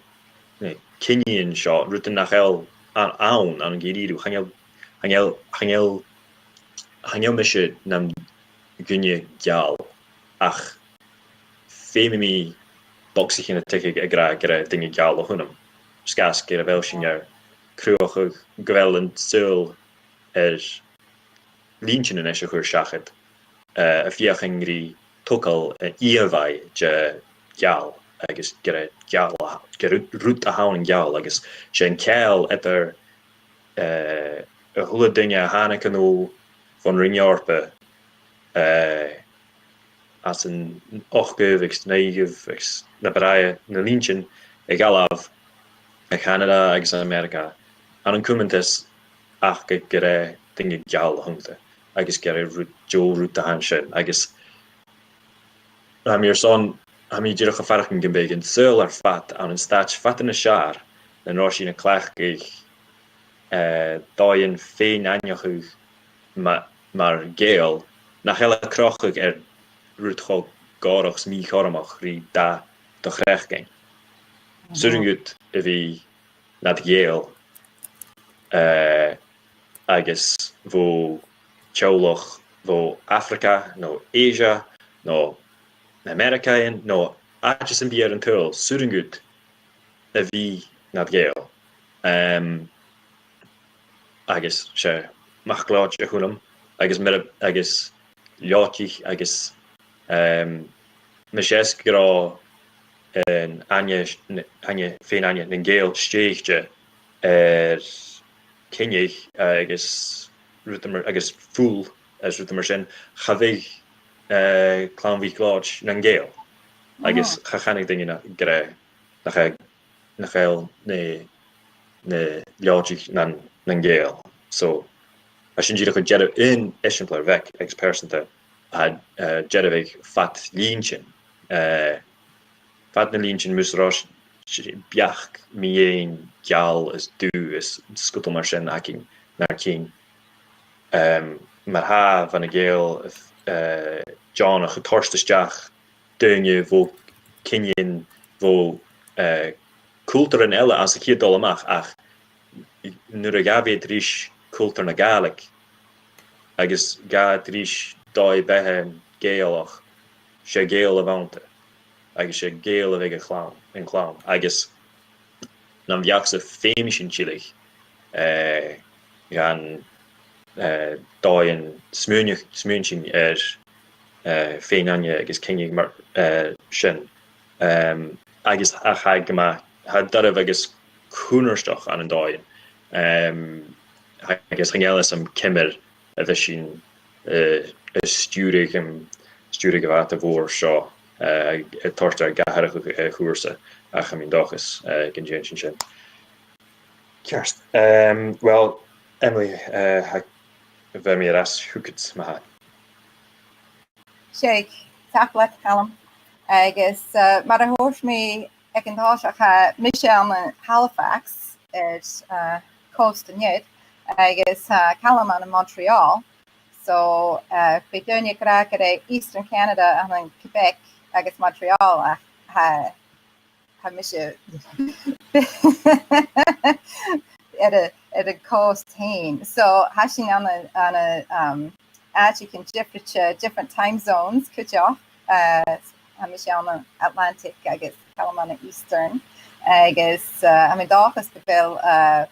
na cinnidhean seo, rudan nach eil ann, ann, ann an da-rìribh. Chan eil, chan eil, chan eil, chan eil mise nam dhuine geal, ach feumaidh mi bogsaichean a thiceadh ag ràdh gur e duine geal a th' annam. Air sgàth 's gu bheil sinn air cruthachadh, gu bheil an saoghal air linntean a-nis a chur seachad, eh, a' feuchainn ri togail, eh, ìomhaigh de gheal, agus gur e geal a, gur rud, rud a th' ann an geal, agus 's e an ceangal eadar, eh, a h-uile duine a thàinig a-null bhon Roinn Eòrpa, eh, anns an ochdamh agus naoidheamh agus na bràithre, na linntean a dh'fhalbh a Chanada agus a Ameireaga, ann an cumantas aca gur e duine geal a th' annta, agus gur e rud, deagh rud a th' ann sin, agus tha mi airson, tha mi dìreach a' faireachdainn gum biodh an saoghal air fad ann an staid fada nas fheàrr nan robh sinn a' cleachdadh, eh, dòighean fèin-aithneachaidh ma-, mar Ghàidheal, nach eil a' crochadh air rud cho gòrach 's mì-chothromach ri dath do chraicinn. 'S urrainn dhut a bhith nad Ghàidheal, eh, agus bho teaghlach bho Afraga, no Asia, no na h-Ameireagaidhean, no àite sam bith air an t-saoghal, 's urrainn dhut a bhith nad Ghàidheal. Em, agus 's e MacLeòid a th' annam, agus mar a, agus Leòdhais, agus, em, mas e 's gun robh an aithne, aithne, fèin-aithne nan Gàidheal stèidhichte air cinneadh agus rudan mar, agus fuil agus rudan mar sin, cha bhiodh, eh, Clann MhicLeòid nan Gàidheal. Agus cha chanadh daoine na, gur e, nach e, nach eil na, na Leòdaich nan, nan Gàidheal. So, tha sin dìreach a' dearbhadh aon eisimpleir bheag agus pearsanta, a, eh, dearbhadh fad linntean. Eh, fad na linntean mus robh s-, s-, beachd mu dheidhinn geal is dubh is sgudal mar sin againn nar cinn. Em, mar-thà bha na Gàidheil, eh, deònach a' toirt a-steach daoine bho chinnidhean, bho, eh, chultaran eile anns a' chiad dol a-mach, ach nuair a ghabh iad ris cultar na Gàidhlig, agus ghabh iad ris dòigh-beatha Gàidhealach, 's e Gàidheal a bh' annta, agus 's e Gàidheal a bh' aig a' chlann, an clann, agus nam bheachd-sa feumaidh sinn tilleadh, eh, dhan, eh, dòighean smaoineach-, smaoineachadh air, eh, fèin-aithne agus cinneadh mar, eh, sin. Em, agus ach tha e gu math, tha e doirbh agus cunnartach ann an dòigh. Em, agus chan eil fhios agam ciamar a bhios sinn, eh, a' stiùireadh, em, stiùireadh a' bhàta mhòr seo, eh, a' toirt air atharrachadh, eh, a' chùrsa, ach tha mi an dòchas, eh, gun dèan sinn sin. Ceart. Em, well, Emily, eh, tha, bheir mi air ais thugad ma-thà. Seadh, tapadh leat, Calum. Agus, eh, mar a thuirt mi aig an toiseach, tha mise ann an Halifax, air, eh, còsta an Ear, agus, eh, Calum ann am Montreal. So, eh, bidh daoine ag ràdh gur e Eastern Canada ann an Quebec agus Montreal, ach tha tha mise air a, air a' chòsta fhèin. So, tha sinn ann an, ann an, um, àiteachan diofraichte, different time zones, cuideachd. Uh, tha mise ann an Atlantic agus Calum ann an Eastern. Agus, uh, tha mi an dòchas gu bheil, uh,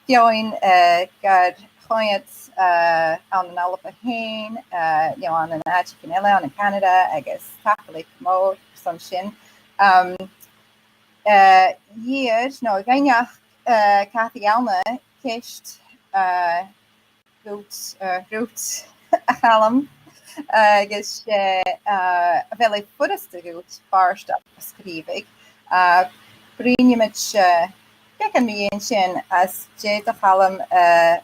feadhainn, uh, gar coimhead, uh, ann an Alba fhèin, uh, you know, ann an àiteachan eile, ann an Canada, agus tapadh leibh gu mòr airson sin. Um, eh, dh'iarr, no, dh'fhaighnich, eh, Cathy Ealna ceist, eh, dhut, eh, riut, a Chaluim, agus, eh, eh, a bheil e furasta dhut bàrdachd a sgrìobhadh. Eh, bruidhnidh mi, eh, beagan mu dheidhinn sin, is dè do Chaluim, eh,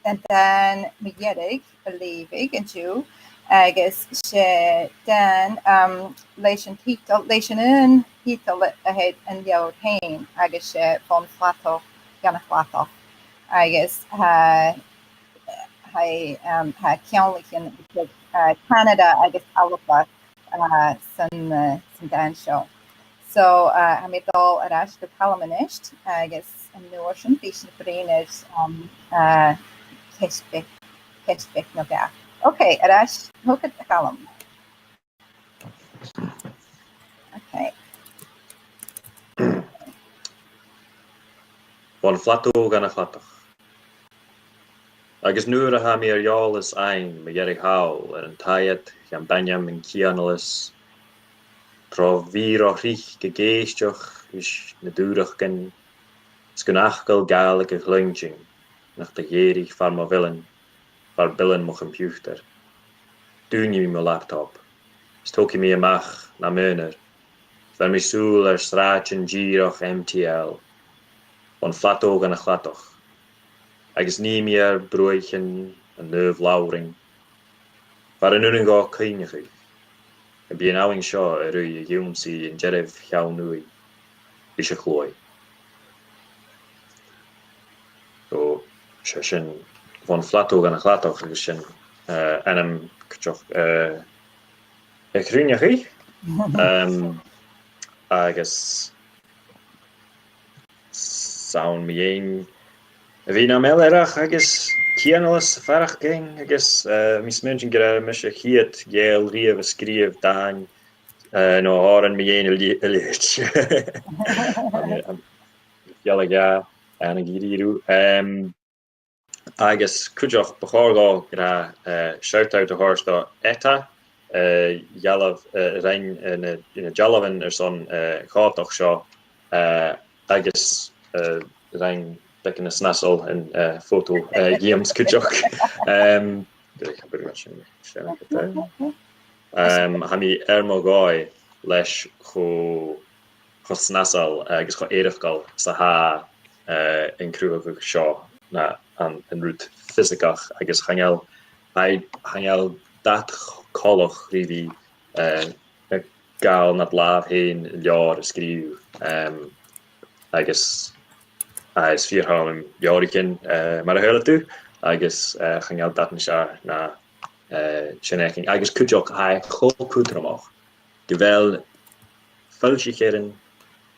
an dàn mu dheireadh a leughadh an-diugh, agus 's e dàn, um, leis an tiotal, leis an aon tiotal a th' air an leabhar fhèin, agus 's e Bhon Phlató dhan a' Chladach. Agus, uh, tha, um, tha ceanglaichean, uh, Canada agus Alba, uh, san, uh, san dàn seo. So, uh, tha mi a' dol air ais gu Calum a-nis, agus an uair sin bidh sinn a' bruidhinn air, um, uh, ceist bheag, ceist bheag no dhà. Ok, air ais thugad, a Chaluim. Ok. Bhon Phlató dhan a' Chladach. Agus nuair a tha mi air eòlas fhaighinn mu dheireadh thall air an taigh ud, dhan b' ainm an cianalas, tro mhìr o thrìc ag èisteachd ris na dùrachdan, 's gun fhacal Gàidhlig a chluinntinn, nach do dh'èirich far mo bhilean, far bilean mo chompiutair. Dùinidh mi mo laptop, is togaidh mi a-mach nam aonar, is bheir mi sùil air sràidean dìreach M T L, bhon Phlató dhan a' Chladach, agus nì mi air bruaichean an naoimh labhrainn, far an urrainn dhomh cuimhneachadh, am bi an abhainn seo a' ruith a dh'ionnsaigh an dearbh cheann-uaigh ris a' chluaidh. So, 's e sin Bhon Phlató dhan a' Chladach, agus sin, eh, ainm cuideachd, eh, a' chruinneachaidh. Em, agus 's ann mu dheidhinn a bhith nam eilthireach agus cianalas a' faireachdainn, agus, eh, tha mi a' smaointinn gur e mise a' chiad Ghàidheal riamh a sgrìobh dàn, eh, no òran mu dheidhinn a leughad. Am, am, gealladh, eh, an-dè, ri-, ri-, em, agus cuideachd bu chòir dhomh gu, eh, shout out a thoirt do Etta, eh, dealbh, eh, a rinn, eh, na, na dealbhan airson, eh, a' chòmhdach seo, eh, agus, eh, rinn beagan a' snasail an, eh, photo, eh, dhìoms cuideachd. Em, Em, tha mi air mo dhòigh leis cho, cho snasail agus cho eireachdail 's a tha, eh, an cruthachadh seo na, an, an rud fiosaigeach agus chan eil, chan eil dad coltach ri bhith, eh, a' gabhail nad làmh fhèin leabhar a sgrìobh. Em, agus, eh, is fìor thoil leam leabhraichean, eh, mar a shaoileadh tu, agus, eh, chan eil dad nas fheàrr na, eh, sin fhaicinn. Agus cuideachd, tha e cho cudromach gu bheil foillsichearan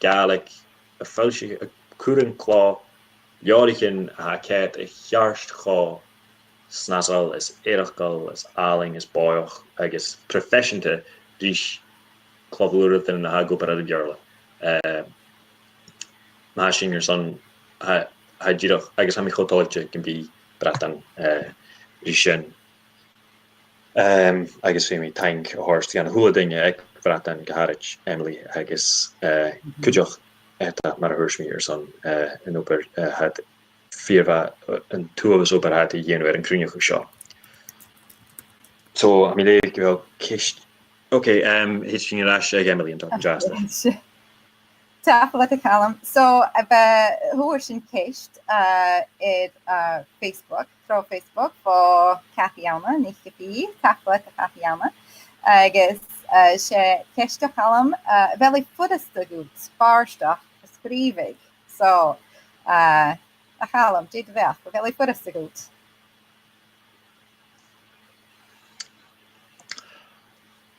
Gàidhlig a' foillseachadh, a' cur an clò leabhraichean a tha ceart a cheart cho snasail is eireachdail is àlainn is bòidheach agus proifeiseanta ris clò-bhualadairean a tha ag obair air a' Bheurla. Eh, mar sin airson, tha, tha dìreach, agus tha mi cho toilichte gum bi Bradan, eh, ri sin. Em, agus feumaidh mi taing a thoirt dhan a h-uile duine aig Bradan, gu h-àraid Emily, agus, eh, cuideachd Etta, mar a thuirt mi airson, eh, an obair, eh, a tha iad fìor mhath, eh, an t-uabhas obair a tha iad a' dèanamh air a' chruinneachadh seo. So, tha mi a' leughadh gu bheil ceist-, ok, em, thèid sinn air ais aig Emily an-dràsta. Tapadh leat, a Chaluim. So, a bha, fhuair sinn ceist, uh, air, uh, Facebook, tro Facebook, bho Cathy Anna, NicPhì, tapadh leat, a Chathy Anna. Agus, uh, 's e ceist, a Chaluim, uh, a bheil e furasta dhut bàrdachd a sgrìobhadh? So, uh, a Chaluim, dè do bheachd, a bheil e furasta dhut?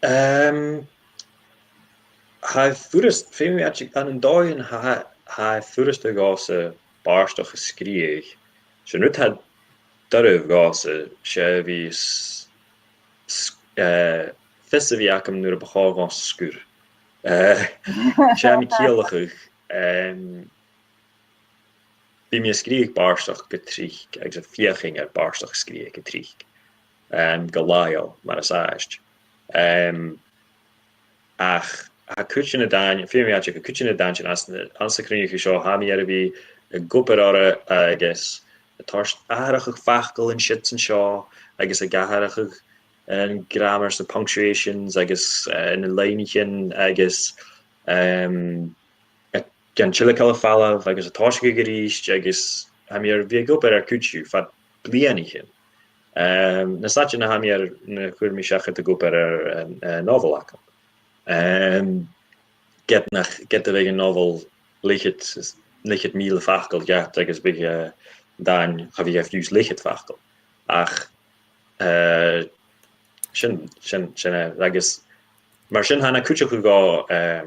Em, tha e furasta, feumaidh mi aideachadh, ann an dòigh, tha, tha e furasta dhòmhsa bàrdachd a sgrìobhadh. 'S e an rud a tha doirbh dhòmhsa, 's e a bhith s-, s-, eh, fios a bhith agam nuair a bu chòir dhomh sgur. Eh, 's e a tha mi a' ciallachadh, em, bidh mi a' sgrìobhadh bàrdachd gu tric agus a' feuchainn air bàrdachd sgrìobhadh gu tric, em, gu làitheil, mar as àbhaist. Em, ach tha cuid de na dàin-, feumaidh mi aideachadh, cuid de na dàintean anns na, anns a' chruinneachadh seo, tha mi air a bhith ag obair orra agus a' toirt atharrachadh faclan an siud 's an seo, agus ag atharrachadh an grammar 's na punctuations agus, eh, na loidhnichean agus, em, a' dèanamh tilgeil air falbh agus a' tòiseachadh a-rithist, agus tha mi air a bhith ag obair air cuid dhiubh fad bliadhnaichean. Em, nas fhaide na tha mi air, na chuir mi seachad ag obair air, em, eh, nobhail agam. Em, ged nach, ged a bhiodh an nobhail leth-cheud, leth-cheud mìle facal dheth agus bhiodh, eh, dàn, cha bhiodh e fiù 's leth-cheud facal. Ach, eh, sin, sin, sin e. Agus mar sin tha e na chuideachadh dhomh, eh,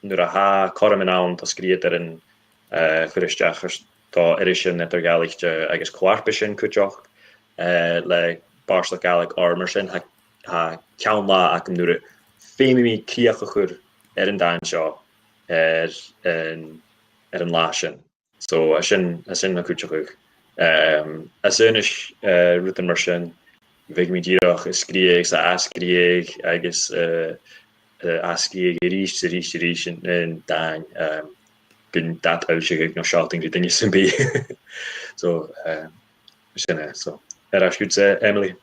nuair a tha cothroman ann do sgrìobhadairean, eh, a chur a-steach air, do irisean eadar-dhealaichte agus co-fharpaisean cuideachd, eh, le bàrdachd Gàidhlig, oir mar sin tha, tha ceann-là agam nuair a feumaidh mi crìoch a chur air an dàn seo air an, air an là sin. So, tha sin, tha sin na chuideachadh. Em, às aonais, eh, rudan mar sin, bhiodh mi dìreach a' sgrìobhadh 's a' sgrìobhadh agus, eh, eh, a' sgrìobhadh a-rithist, a-rithist, a-rithist an, an dàn, em, gun dad fhoillseachadh no sealltainn ri duine sam bith. So, em, sin e. So, air ais dhutsa, Emily.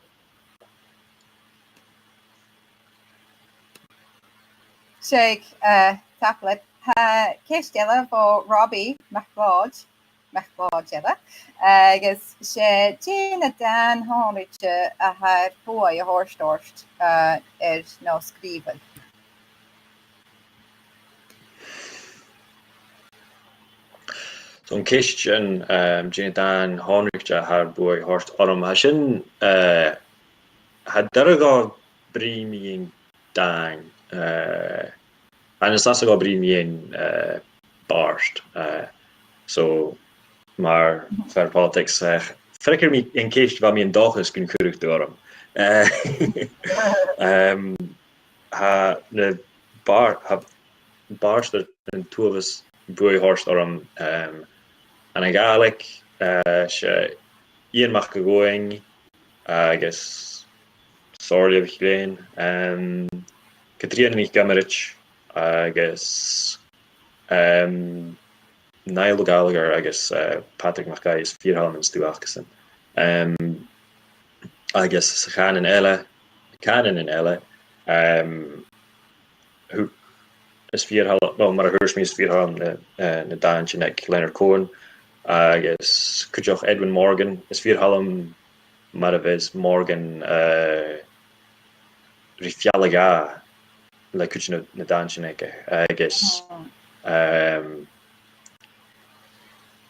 Seadh, eh, tapadh leat. Tha ceist eile bho Robbie MacLeòid, MacLeòid eile, agus 's e, dè na dàin shònraichte a tha air buaidh a thoirt ort, eh, air neo-sgrìobhadh? So an ceist sin, em, dè na dàin shònraichte a tha air buaidh a thoirt orm, tha sin, eh, tha e doirbh dhomh bruidhinn mu dheidhinn dàin, eh, tha e nas fhasa dhomh bruidhinn mu dheidhinn, eh, bàrd, eh, so mar fear-poilitigs, eh, freagair mi an ceist a bha mi an dòchas gun cuireadh tu orm. Eh, em, tha na bàrd, tha bàrd air an t-uabhas buaidh a thoirt orm, em, ann an Gàidhlig, eh, 's e Iain Mac a' Ghobhainn agus Somhairle MhicGill-Eain, em, Catrìona NicGeamaraid agus, em, Niall O'Gallagher agus, eh, Patrick MacAoidh, is fìor thoil leam an stuth acasan. Em, agus sa chànan eile, cànanan eile, em, thug, is fìor thoil, well, mar a thuirt mi, is fìor thoil leam na, eh, na dàintean aig Leonard Cohen, agus cuideachd Edwin Morgan, is fìor thoil leam mar a bhios Morgan, eh, ri fealla-dhà le cuid de na, na dàintean aige, agus, em,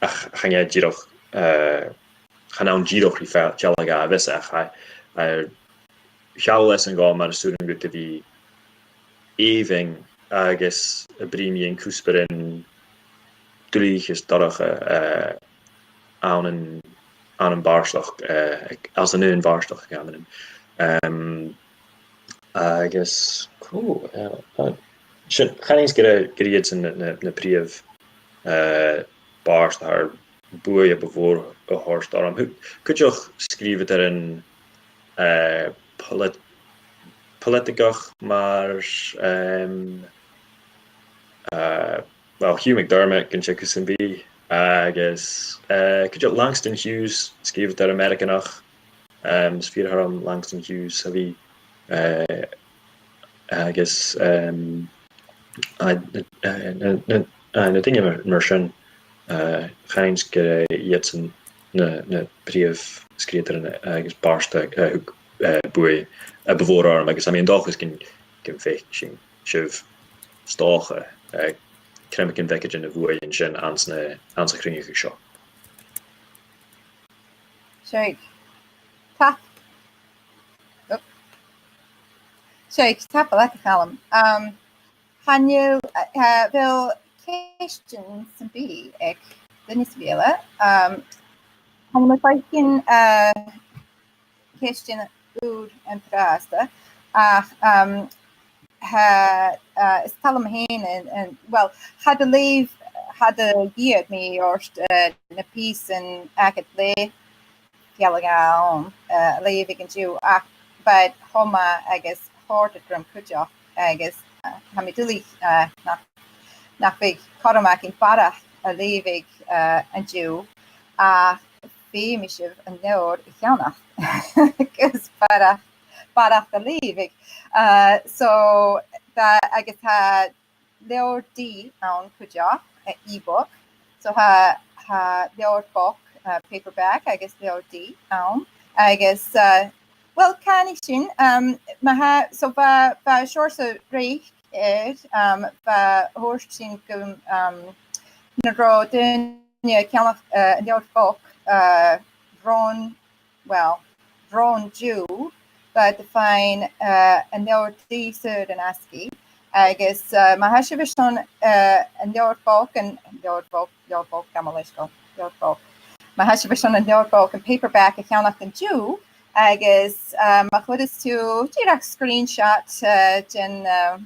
ach chan e dìreach, eh, chan ann dìreach ri fea-, dealbh a bhios e, ach, eh, cheangal leis an gheamhradh mar as urrainn dhut a bhith èibhinn agus a' bruidhinn mu chuspairean duilich is dorcha, eh, ann an, ann am bàrdachd, eh, anns an aon bhàrdachd aig amannan. Em, agus, cò, eh, eh, sin, chanainn-sa gur e, gur iadsan na, na, na prìomh, eh, bàird a tha buaidh a bu mhòr a thoirt orm. Cu-, cuideachd sgrìobhadairean, eh, polit-, poilitigeach mar, em, eh, well, Hugh MacDiarmid, gun teagamh sam bith, agus, eh, cuideachd Langston Hughes, sgrìobhadair Ameireaganach, em, is fìor thoil leam Langston Hughes, a bhith, eh, agus, em, a, na, na, na, na, na daoine mar, mar sin, eh, chanainn-sa gur e iadsan na, na prìomh sgrìobhadairean agus bàird a, eh, thug, eh, buaidh, eh, bu mhòr orm, agus tha mi an dòchas gun, gun faic sinn sibh 's dòcha, eh, creimeagan beaga den a' bhuaidh an sin anns na, anns a' chruinneachadh seo. Seadh. Tap-, oh. Seadh, tapadh leat, a Chaluim. Um, chan eil, eh, eh, a bheil ceistean sam bith aig duine sam bith eile? Um, chan eil mi a' faicinn, eh, ceistean ùr an-dràsta, ach, um, tha, uh, is toil leam fhìn an, an, well, cha do leugh, cha do dh'iarr mi ort, uh, na pìosan agad le fealla-dhà ann, uh, a leughadh an-diugh, ach bha iad cho math agus chòrd iad rium cuideachd, agus, uh, tha mi duilich, uh, nach, nach biodh cothrom againn barrachd a leughadh, uh, an-diugh, ach feumaidh sibh an leabhar a cheannach agus barrachd, barrachd a leughadh. Uh, so, tha, agus tha leabhar D ann cuideachd, uh, e-book. So, tha, tha leabhar bog, uh, paperback agus leabhar D ann. Agus, uh, well, canaidh sinn, um, ma tha, so bha, bha seòrsa reic air, um, bha, thuirt sinn gu, um, nan robh daoine a' ceannach, uh, an leabhar bog, uh, ron, well, ron-diugh, bha iad a' faighinn, uh, an leabhar D saor an-asgaidh. Agus, uh, ma tha sibh airson, uh, an leabhar bog, an leabhar bog, leabhar bog, gabh mo leisgeul, leabhar bog. Ma tha sibh airson an leabhar bog, am paperback a cheannach an-diugh, agus, uh, ma chuireas tu dìreach screenshot, uh, den, uh,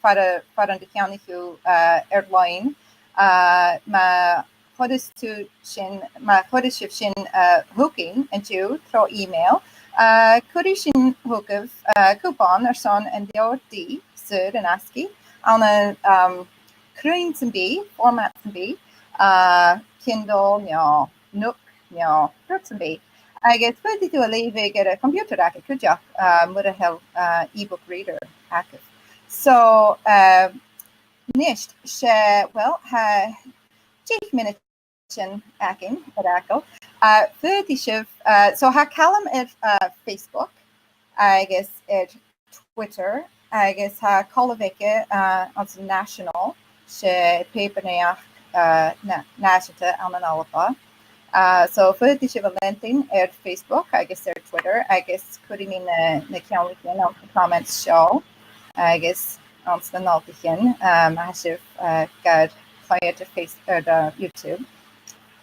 far a, far an do cheannaich thu, uh, air-loidhne, uh, ma chuireas tu sin, ma chuireas sibh sin, uh, thugainn an-diugh tro email, uh, cuiridh sinn thugaibh, uh, coupon airson an leabhar D saor an-asgaidh, ann an, um, cruinn sam bith, format sam bith, uh, Kindle, no Nook, no rud sam bith. Agus faodaidh tu a leughadh air a' choimpiutair agad cuideachd, uh, mura h-eil, uh, e-book reader agad. So, uh, a-nis, 's e, well, tha deich mionaidean againn air fhàgail. Uh, faodaidh sibh, uh, so tha Calum air, uh, Facebook agus air Twitter, agus tha colbh aige, uh, anns an National, 's e pàipear-naidheachd, uh, na-, nàiseanta ann an Alba. Uh, so faodaidh sibh a leantainn air Facebook agus air Twitter, agus cuiridh mi na, na ceanglaichean anns na comments seo, agus anns na dòighean, um, a tha sibh, uh, gar coimhead air Face-, air, uh, YouTube.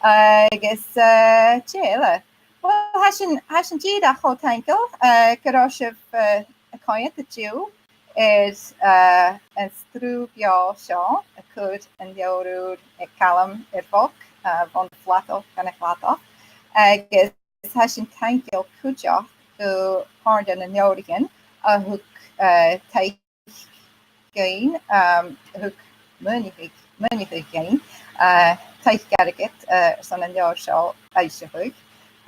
Agus, uh, dè eile? Well, tha sinn, tha sinn dìreach cho taingeil, uh, gun robh sibh, uh, a' coimhead an-diugh air, uh, an t-sruth bheò seo a' cur an leabhar ùr aig Calum air bhog, uh, bhon phlateau gun a' chladach. Agus tha sinn taingeil cuideachd gu pàirt de na leabhraichean a thug, uh, taic dhuinn, um, a thug maoineachadh, maoineachadh dhuinn, uh, taic airgid, uh, airson an leabhar seo fhoillseachadh.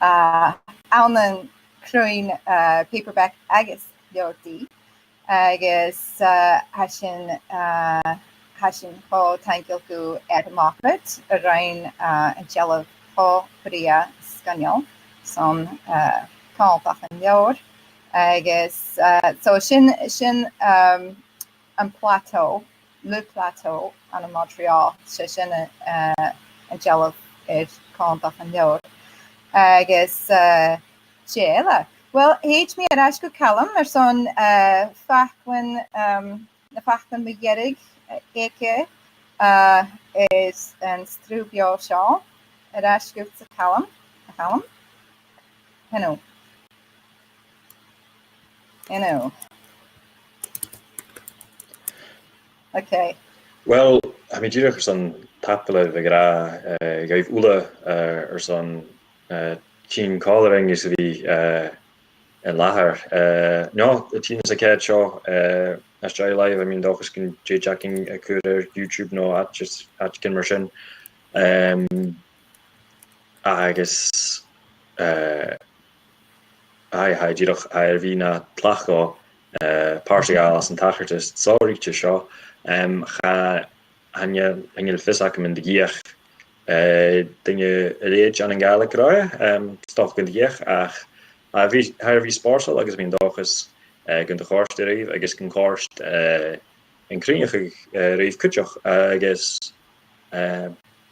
Uh, ann an cruinn, uh, paperback agus leabhar D. Agus, uh, tha sinn, uh, tha sinn cho taingeil gu Adam Ackroyd a rinn, uh, an dealbh cho brèagha is sgoinneil son, uh, cunntadh an leabhair. Agus, uh, so sin, sin, um, am plateau, Le Plateau, ann am Montreal, 's e sin, uh, an dealbh air cunntadh an leabhair. Agus, eh, dè eile? Well, thèid mi air ais gu Calum airson, eh, faclan, um, na faclan mu dheireadh, eh, aige, eh, is an sruth beò seo. Air ais dhutsa, a Chaluim. A Chaluim. Hello. Hello. Okay. Well, tha mi dìreach airson tapadh leibh a ràdh, eh, dhuibh uile, eh, airson, eh, tighinn còmhla rinn is a bhith, eh, an làthair. Eh, no, a' tighinn sa cheud seo, eh, às dèidh live, tha mi an dòchas gun tèid againn a chur air YouTube no àite, àiteigin mar sin. Em, agus, eh, aye, aye, dìreach, aye, air a bhith na thlachadh, eh, pàirt a ghabhail às an tachartas sònraichte seo. Em, cha, chan eil, chan eil fios agam an do dh'fheuch, eh, duine a leithid ann an Gàidhlig roimhe, em, 's dòcha gun do dh'fheuch, ach, a bhith, tha e air a bhith spòrsail agus tha mi an dòchas, eh, gun do chòrd e ribh agus gun còrd, eh, an cruinneachadh, eh, ribh cuideachd, agus, eh,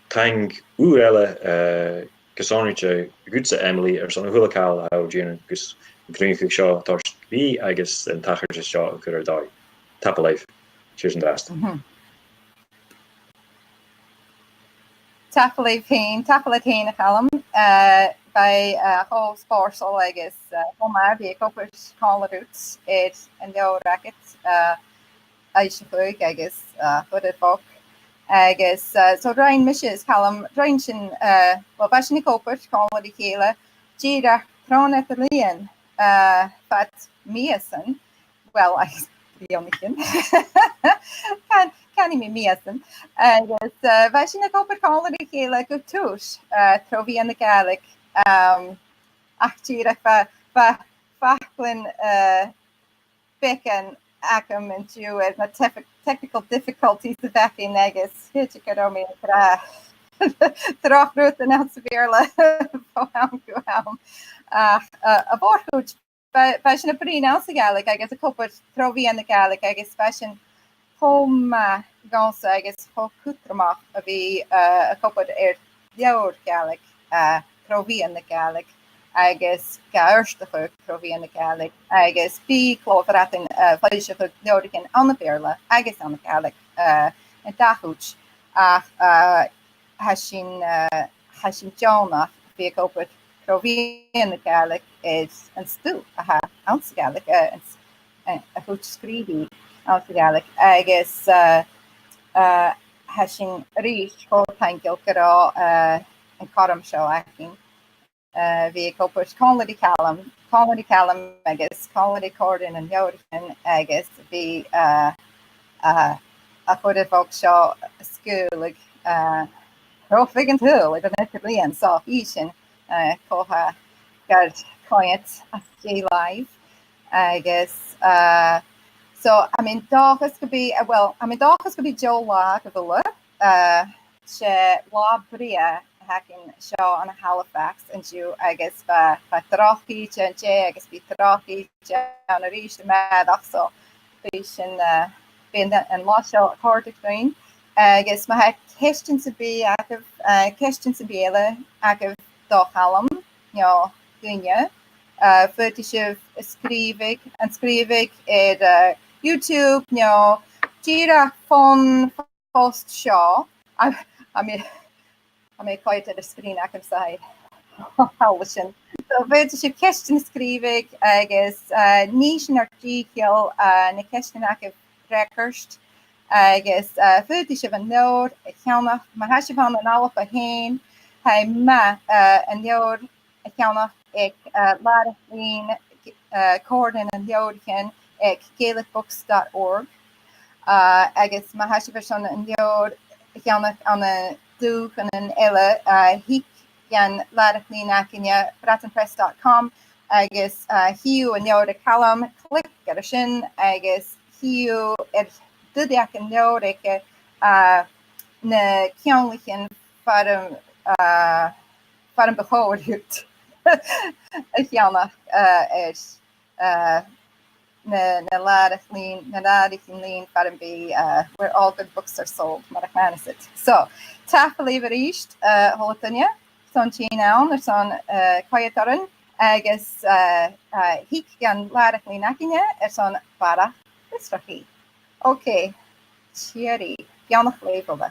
taing ùr eile, eh, gu sònraichte dhutsa, Emily, airson a h-uile càil a tha thu a' dèanamh gus an cruinneachadh seo a thoirt bhith agus an tachartas seo a chur air dòigh. Tapadh leibh. Cheers an-dràsta. Mhm. Tapadh leibh fhèin, tapadh leat fhèin, a Chaluim. Eh, bha e, eh, cho spòrsail agus, eh, cho math a bhith ag obair còmhla riut air an leabhar agad, eh, fhoillseachadh agus, eh, a chur air bhog. Agus, eh, so rinn mise is Calum, rinn sinn, eh, well, bha sinn ag obair còmhla ri chèile dìreach tron eadar-lìon, eh, fad mhìosan. Well, agus bliadhnaichean. Can, canaidh mi mìosan. Agus, eh, bha sinn ag obair còmhla ri chèile gu tur, eh, tro mheadhan na Gàidhlig. Em, ach dìreach bha, bha faclan, eh, beagan agam an-diugh air na tef-, technical difficulties a bh' againn agus 's dòcha gun robh mi ag ràdh droch rudan anns a' Bheurla bho àm gu àm. Ach, eh, a' mhòr-chuid, bha, bha sinn a' bruidhinn anns a' Ghàidhlig agus ag obair tro mheadhan na Gàidhlig agus bha sin cho math dhòmhsa agus cho cudromach a bhith, eh, ag obair air leabhar Gàidhlig, eh, tro mheadhan na Gàidhlig agus ga fhoillseachadh tro mheadhan na Gàidhlig agus bidh Clò a' Bhradain, eh, a' foillseachadh leabhraichean ann am Beurla agus ann an Gàidhlig, eh, an dà chuid. Ach, eh, tha sinn, eh, tha sinn deònach a bhith ag obair tro mheadhan na Gàidhlig is an stuth a tha anns a' Ghàidhlig, eh, an s-, eh, a' chuid sgrìobhaidh anns a' Ghàidhlig. Agus, eh, eh, tha sinn a-rithist cho taingeil gun robh, eh, an cothrom seo againn, eh, a bhith ag obair còmhla ri Calum, còmhla ri Calum agus còmhla ri Comhairle nan Leabhraichean agus a bhith, eh, eh, a' chur air bhog seo a' sgaoileadh, eh, tro mheadhan an t-saoghail aig an eadar-lìon. So, chì sinn, eh, cò tha gar coimhead às dèidh live. Agus, eh, so, tha mi an dòchas gum bi, eh, well, tha mi an dòchas gum bi deagh latha agaibh uile, eh, 's e latha brèagha a th' againn seo ann an Halifax an-diugh agus bha, bha droch thìde an-dè agus bidh droch thìde ann a-rithist a-màireach, so bidh sinn, eh, bidh an, an latha seo a' còrdadh rinn. Agus ma tha ceistean sam bith agaibh, eh, ceistean sam bith eile agaibh do Chaluim, no dhuinne, eh, faodaidh sibh a sgrìobhadh, an sgrìobhadh air, eh, YouTube, no dìreach fon phost seo, a, a mi, a mi a' coimhead air an screen agamsa, thalla sin. So, faodaidh sibh ceistean a sgrìobhadh agus, eh, nì sinn ar dìcheall, eh, na ceistean agaibh fhreagairt agus, eh, faodaidh sibh an leabhar a cheannach. Ma tha sibh ann an Alba fhèin, tha e math, eh, an leabhar a cheannach aig, eh, làrach-lìn, eh, Comhairle nan Leabhraichean aig gaelic books dot org. Eh, agus ma tha sibh airson an leabhar a cheannach ann an dùthchannan eile, eh, thig dhan làrach-lìn againne, bradanpress dot com, agus, eh, chì thu an leabhar aig Calum, click air sin, agus chì thu air duilleag an leabhair aige, eh, na ceanglaichean far am, eh, far am bu chòir dhut a cheannach, eh, air, eh, na, na làrach-lìn, na làraichean-lìn far am bi, eh, where all good books are sold, mar a chanas iad. So, tapadh leibh a-rithist, eh, a h-uile duine. son tighinn ann airson, eh, coimhead oirnn agus, eh, eh, thig gun làrach-lìn againne airson barrachd fiosrachaidh. Ok, tìoraidh, beannachd leibh uile.